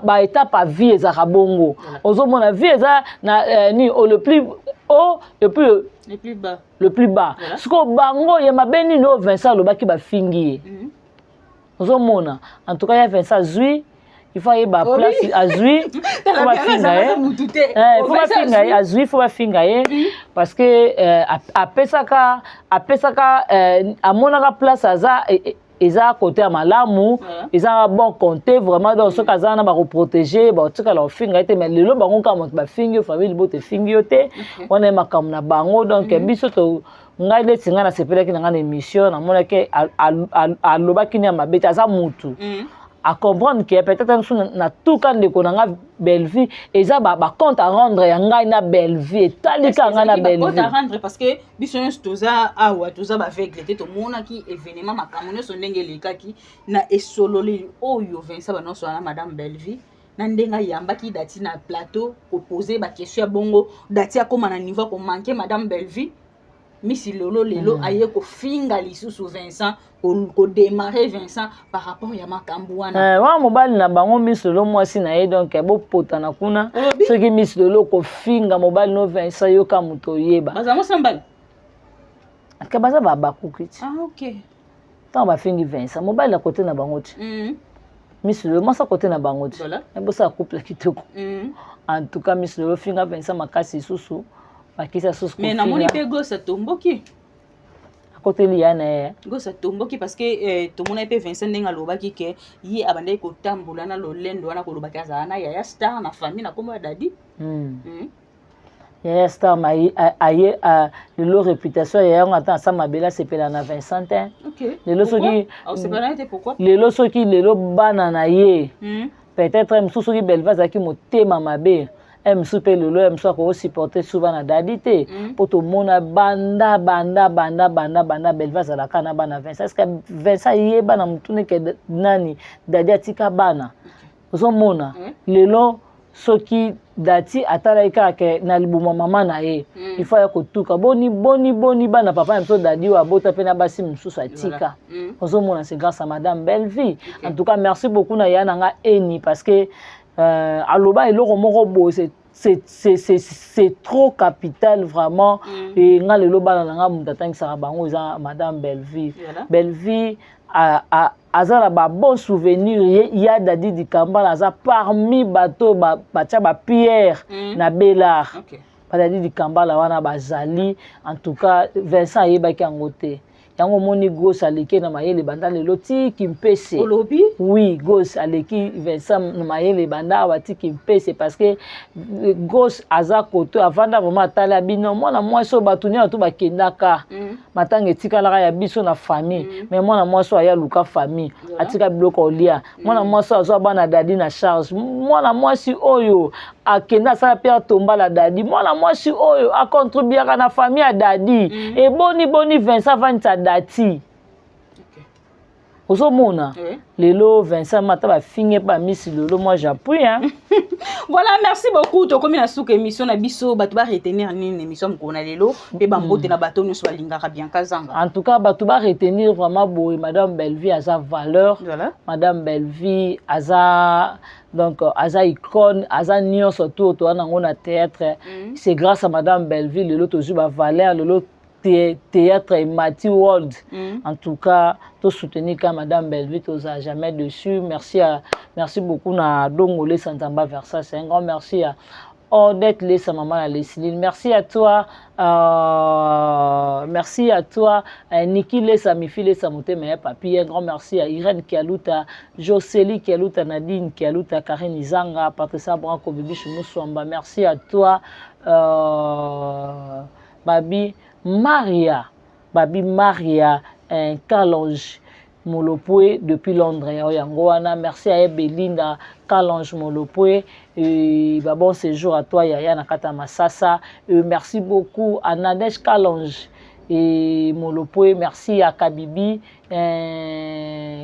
Speaker 1: baétape ya vie, ezalaka bongo. Ozomona, vie eza na ni le plus haut et puis
Speaker 2: le plus bas.
Speaker 1: Le plus bas. Sikoyo bango ya mabe nini oyo Vincent alobaki bafingi ye? Ozomona, en tout cas ya Vincent azwi, il faut ayeba place azwi, faut bafinga ye, faut bafinga ye, azwi, faut bafinga ye, parce que apesaka amonaka place aza, eza côté ya malamu, eza bon compte vraiment. Donc soki aza wana, bakoprotege, bakotikala kofinga ye te. Mais lelo bango kaka moto bafingi yo, famille libota efingi yo te, wana ye makambo na bango. Donc biso to ngai neti ngai nasepelaki na ngai na émission, namonaki alobaki nini ya mabe te. Aza mutu acomprendre ke peut-être mosusu natuka ndeko na nga Bellevue, eza bacompte à rendre ya ngai na Bellevue, etali kaka ngai na
Speaker 2: Bellevue à rendre, parce que biso nyonso toza awa, toza baaveugle te. Tomonaki événement, makambo nyonso ndenge elekaki na esololeli oyo Vincent banyonso wana, madame Bellevue na ndenge ayambaki Dati na plateau, kopose baquestion ya bongo, Dati akóma na niveau akomanke madame Bellevue. Misi lolo lelo aye kofinga lisusu Vincent, kodémarrer Vincent par rapport ya makambo wana.
Speaker 1: Eh, wana mobali na bango, Misi Lolo, mwasi na ye. Donc bopotana kuna. Soki Misi Lolo kofinga mobali no Vincent, yoka moto oyeba.
Speaker 2: Baza mwasi na mobali?
Speaker 1: Ke baza babakuki ti.
Speaker 2: Ah, ok.
Speaker 1: Ntango bafingi Vincent, mobali na kote na bango ti. Misi Lolo, mwasi akote na bango ti. Bosala couple kitoko. En tout cas, Misi Lolo finga Vincent makasi lisusu, bakisa susu.
Speaker 2: Mais namoni mpe Gos atomboki.
Speaker 1: Akoteli ya na ye.
Speaker 2: Gos atomboki parce que tomonaki mpe Vincent ndenge alobaki ke ye abandaki kotambola na lolendo wana, kolobaki azala na yaya star na famille na nkombo ya Dadi.
Speaker 1: Yaya star aye lelo, réputation ya yango, ata asa mabele, asepela na Vincent te. Lelo soki, lelo soki lelo bana na ye, peut-être mosusu soki Belva azalaki motema mabe, e mosusu mpe lelo ya mosusu akosupporte su bana Dadi te, mpo tomona banda banda banda banda banda Belva azalaka na bana Vincent. Est-ce Vincent ayeba na motuni ke nani Dadi atika bana? Ozomona, lelo soki Dati atalaki kaka ke na libuma mama na ye, il faut aya kotuka boni boni boni bana papa na biso Dadi oyo abota mpe na basi mosusu atika. Ozomona, c'est grâce à madame Bellevue. En tout cas, merci beaucoup na ya na nga Eni, parce que aloba eloko moko boye, c'est trop capital vraiment. E nga lelo bana na nga, moto atangisaka bango eza madame Bellevue. Bellevue aza na babon souvenir ya Dadi Dikambala, aza parmi bato batia bapierre na Belar. Badadi Dikambala wana bazali. En tout cas, Vincent ayebaki yango te. Yango omoni, Gos aleki na mayele banda lelo ti Kimpese.
Speaker 2: Olobi?
Speaker 1: Oui, Gos aleki Vincent na mayele banda awa ti Kimpese, parce que Gos aza koto avanda vraiment, atala bino mwana mwasi oyo, bato nyonso to bakendaka matanga etikalaka ya biso na famille, mais mwana mwasi oyo aya luka famille, atika biloko olia, mwana mwasi oyo azwa bana Dadi na charge, mwana mwasi oyo akende asala mpe atombala Dadi, mwana mwasi oyo akontribuaka na famille ya Dadi. Eboni boni Vincent avandisa Dati? Ozomona, lelo Vincent mata bafinge mpe bamisi lelo, moi j'appuie, hein.
Speaker 2: Voilà, merci beaucoup. Tokomi na suka émission na biso. Bato ba retenir nini émission mokolo na lelo? Mpe bambote na bato nyonso balingaka Bianca Zanga.
Speaker 1: En tout cas, bato ba retenir vraiment boye: Madame Bellevie aza valeur. Madame Bellevie aza, donc aza icône, aza nyonso to toza nango na théâtre. C'est grâce à Madame Bellevie lelo tozwi bavaleur, lelo théâtre emati world. En tout cas, tosoutenir ka Madame Bellevie, toza jamais dessus. Merci beaucoup na Dongo Lesa Nzamba Versace, un grand merci à Odette Lesa, maman na Leslie. Merci à toi, merci à toi, Niki Lesa, Mifi Lesa, Motema ya Papi. Un grand merci à Irène Kialuta, Jocely Kialuta, Nadine Kialuta, Karine Izanga, Patricia Branco, Bibiche Mousswamba. Merci à toi, Babi Maria, Babi Maria, Kalonge Molopwe depuis Londres, yango wana. Merci à Belinda Kalonge Molopwe et bah, bon séjour à toi yaya na kata Masasa. Et merci beaucoup à Nadège Kalonge et Molopwe. Merci à Kabibi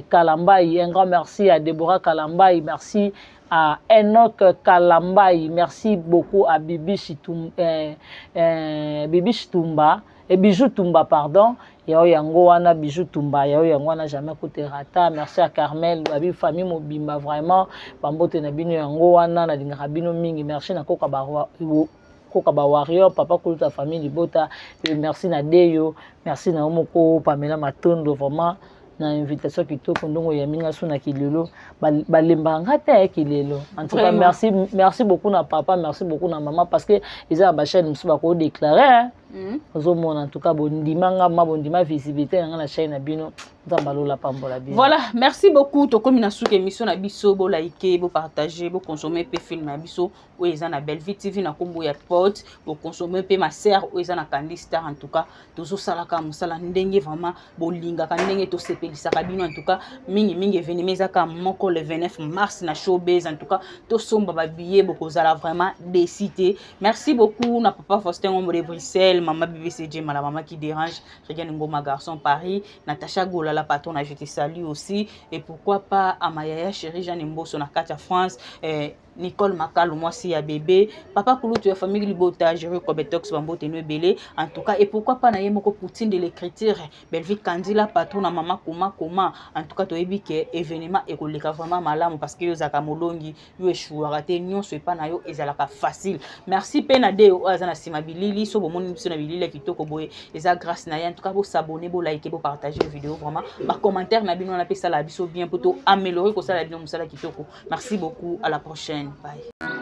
Speaker 1: Kalambai, un grand merci à Deborah Kalambai, merci à Enoch Kalambai, merci beaucoup à Bibi Chitum, Bibi Chitumba et Bijou Tumba, pardon, yao yango wana, Bijou Tumba, yao yango wana, jamais koterata. Merci à Carmel babi, famille mobimba, vraiment bambote na bino yango wana, nalingaka bino mingi. Merci na koka ba koka ba warrior, papa kuluta, famille libota. Et merci na Deyo, merci na yo moko Pamela Matondo, vraiment na invitation kitoko ndongo oyambi nga so na kilelo, balembaka nga te ya kilelo. En tout cas, merci, merci beaucoup na papa, merci beaucoup na mama, parce que eza na bachaîne mosusu bakodéclare. Ozomona, en tout cas bondima nga ma bondima visibilité na nga na chaîne na bino. Nzambe alola pambola bino.
Speaker 2: Voilà, merci beaucoup. Tokomi na suka émission na biso. Bolike, bopartage, boconsommer mpe film na biso oyo eza na Bellevue TV na nkombo ya Pot. Boconsommer mpe Ma Sœur oyo eza na Candy Star. En tout cas, tozosalaka mosala ndenge vraiment bolingaka, ndenge tosepelisaka bino. En tout cas, mingimingi événement eza kaka moko, le 29 mars na Showbase. En tout cas, tosomba babillet, bokozala vraiment déçus te. Merci beaucoup na papa Faustin Ngombo de Bruxelles, mama BBCJ Mala, mama qui dérange, Regan Ngoma, garçon Paris, Natacha Gola, la patronne, je te salue aussi. Et pourquoi pas à ma yaya chérie Jeanne Mboso na kati ya France, Nicole Makalo, mwasi ya bébé, papa kulutu ya famille libota, Jerry Kobetox, bambote no ebele. En tout cas, et pourquoi pas na ye moko Poutine de l'écriture, Belvi Kandila, patron na mama Koma Koma. En tout cas, toyebi ke événement ekoleka vraiment malamu, parce que yo ozalaka molongi, yo échouaka te, nyonso epa na yo ezalaka facile. Merci mpe na de oyo aza na nsima bilili. So bomoni biso na bilili ya kitoko boye, eza grâce na ye. En tout cas, bosabonner, bolike, bopartage vidéo. Vraiment, bacommentaire na bino wana mpe esala biso bien mpo to améliorer kosala bino mosala kitoko. Merci beaucoup, à la prochaine, bye.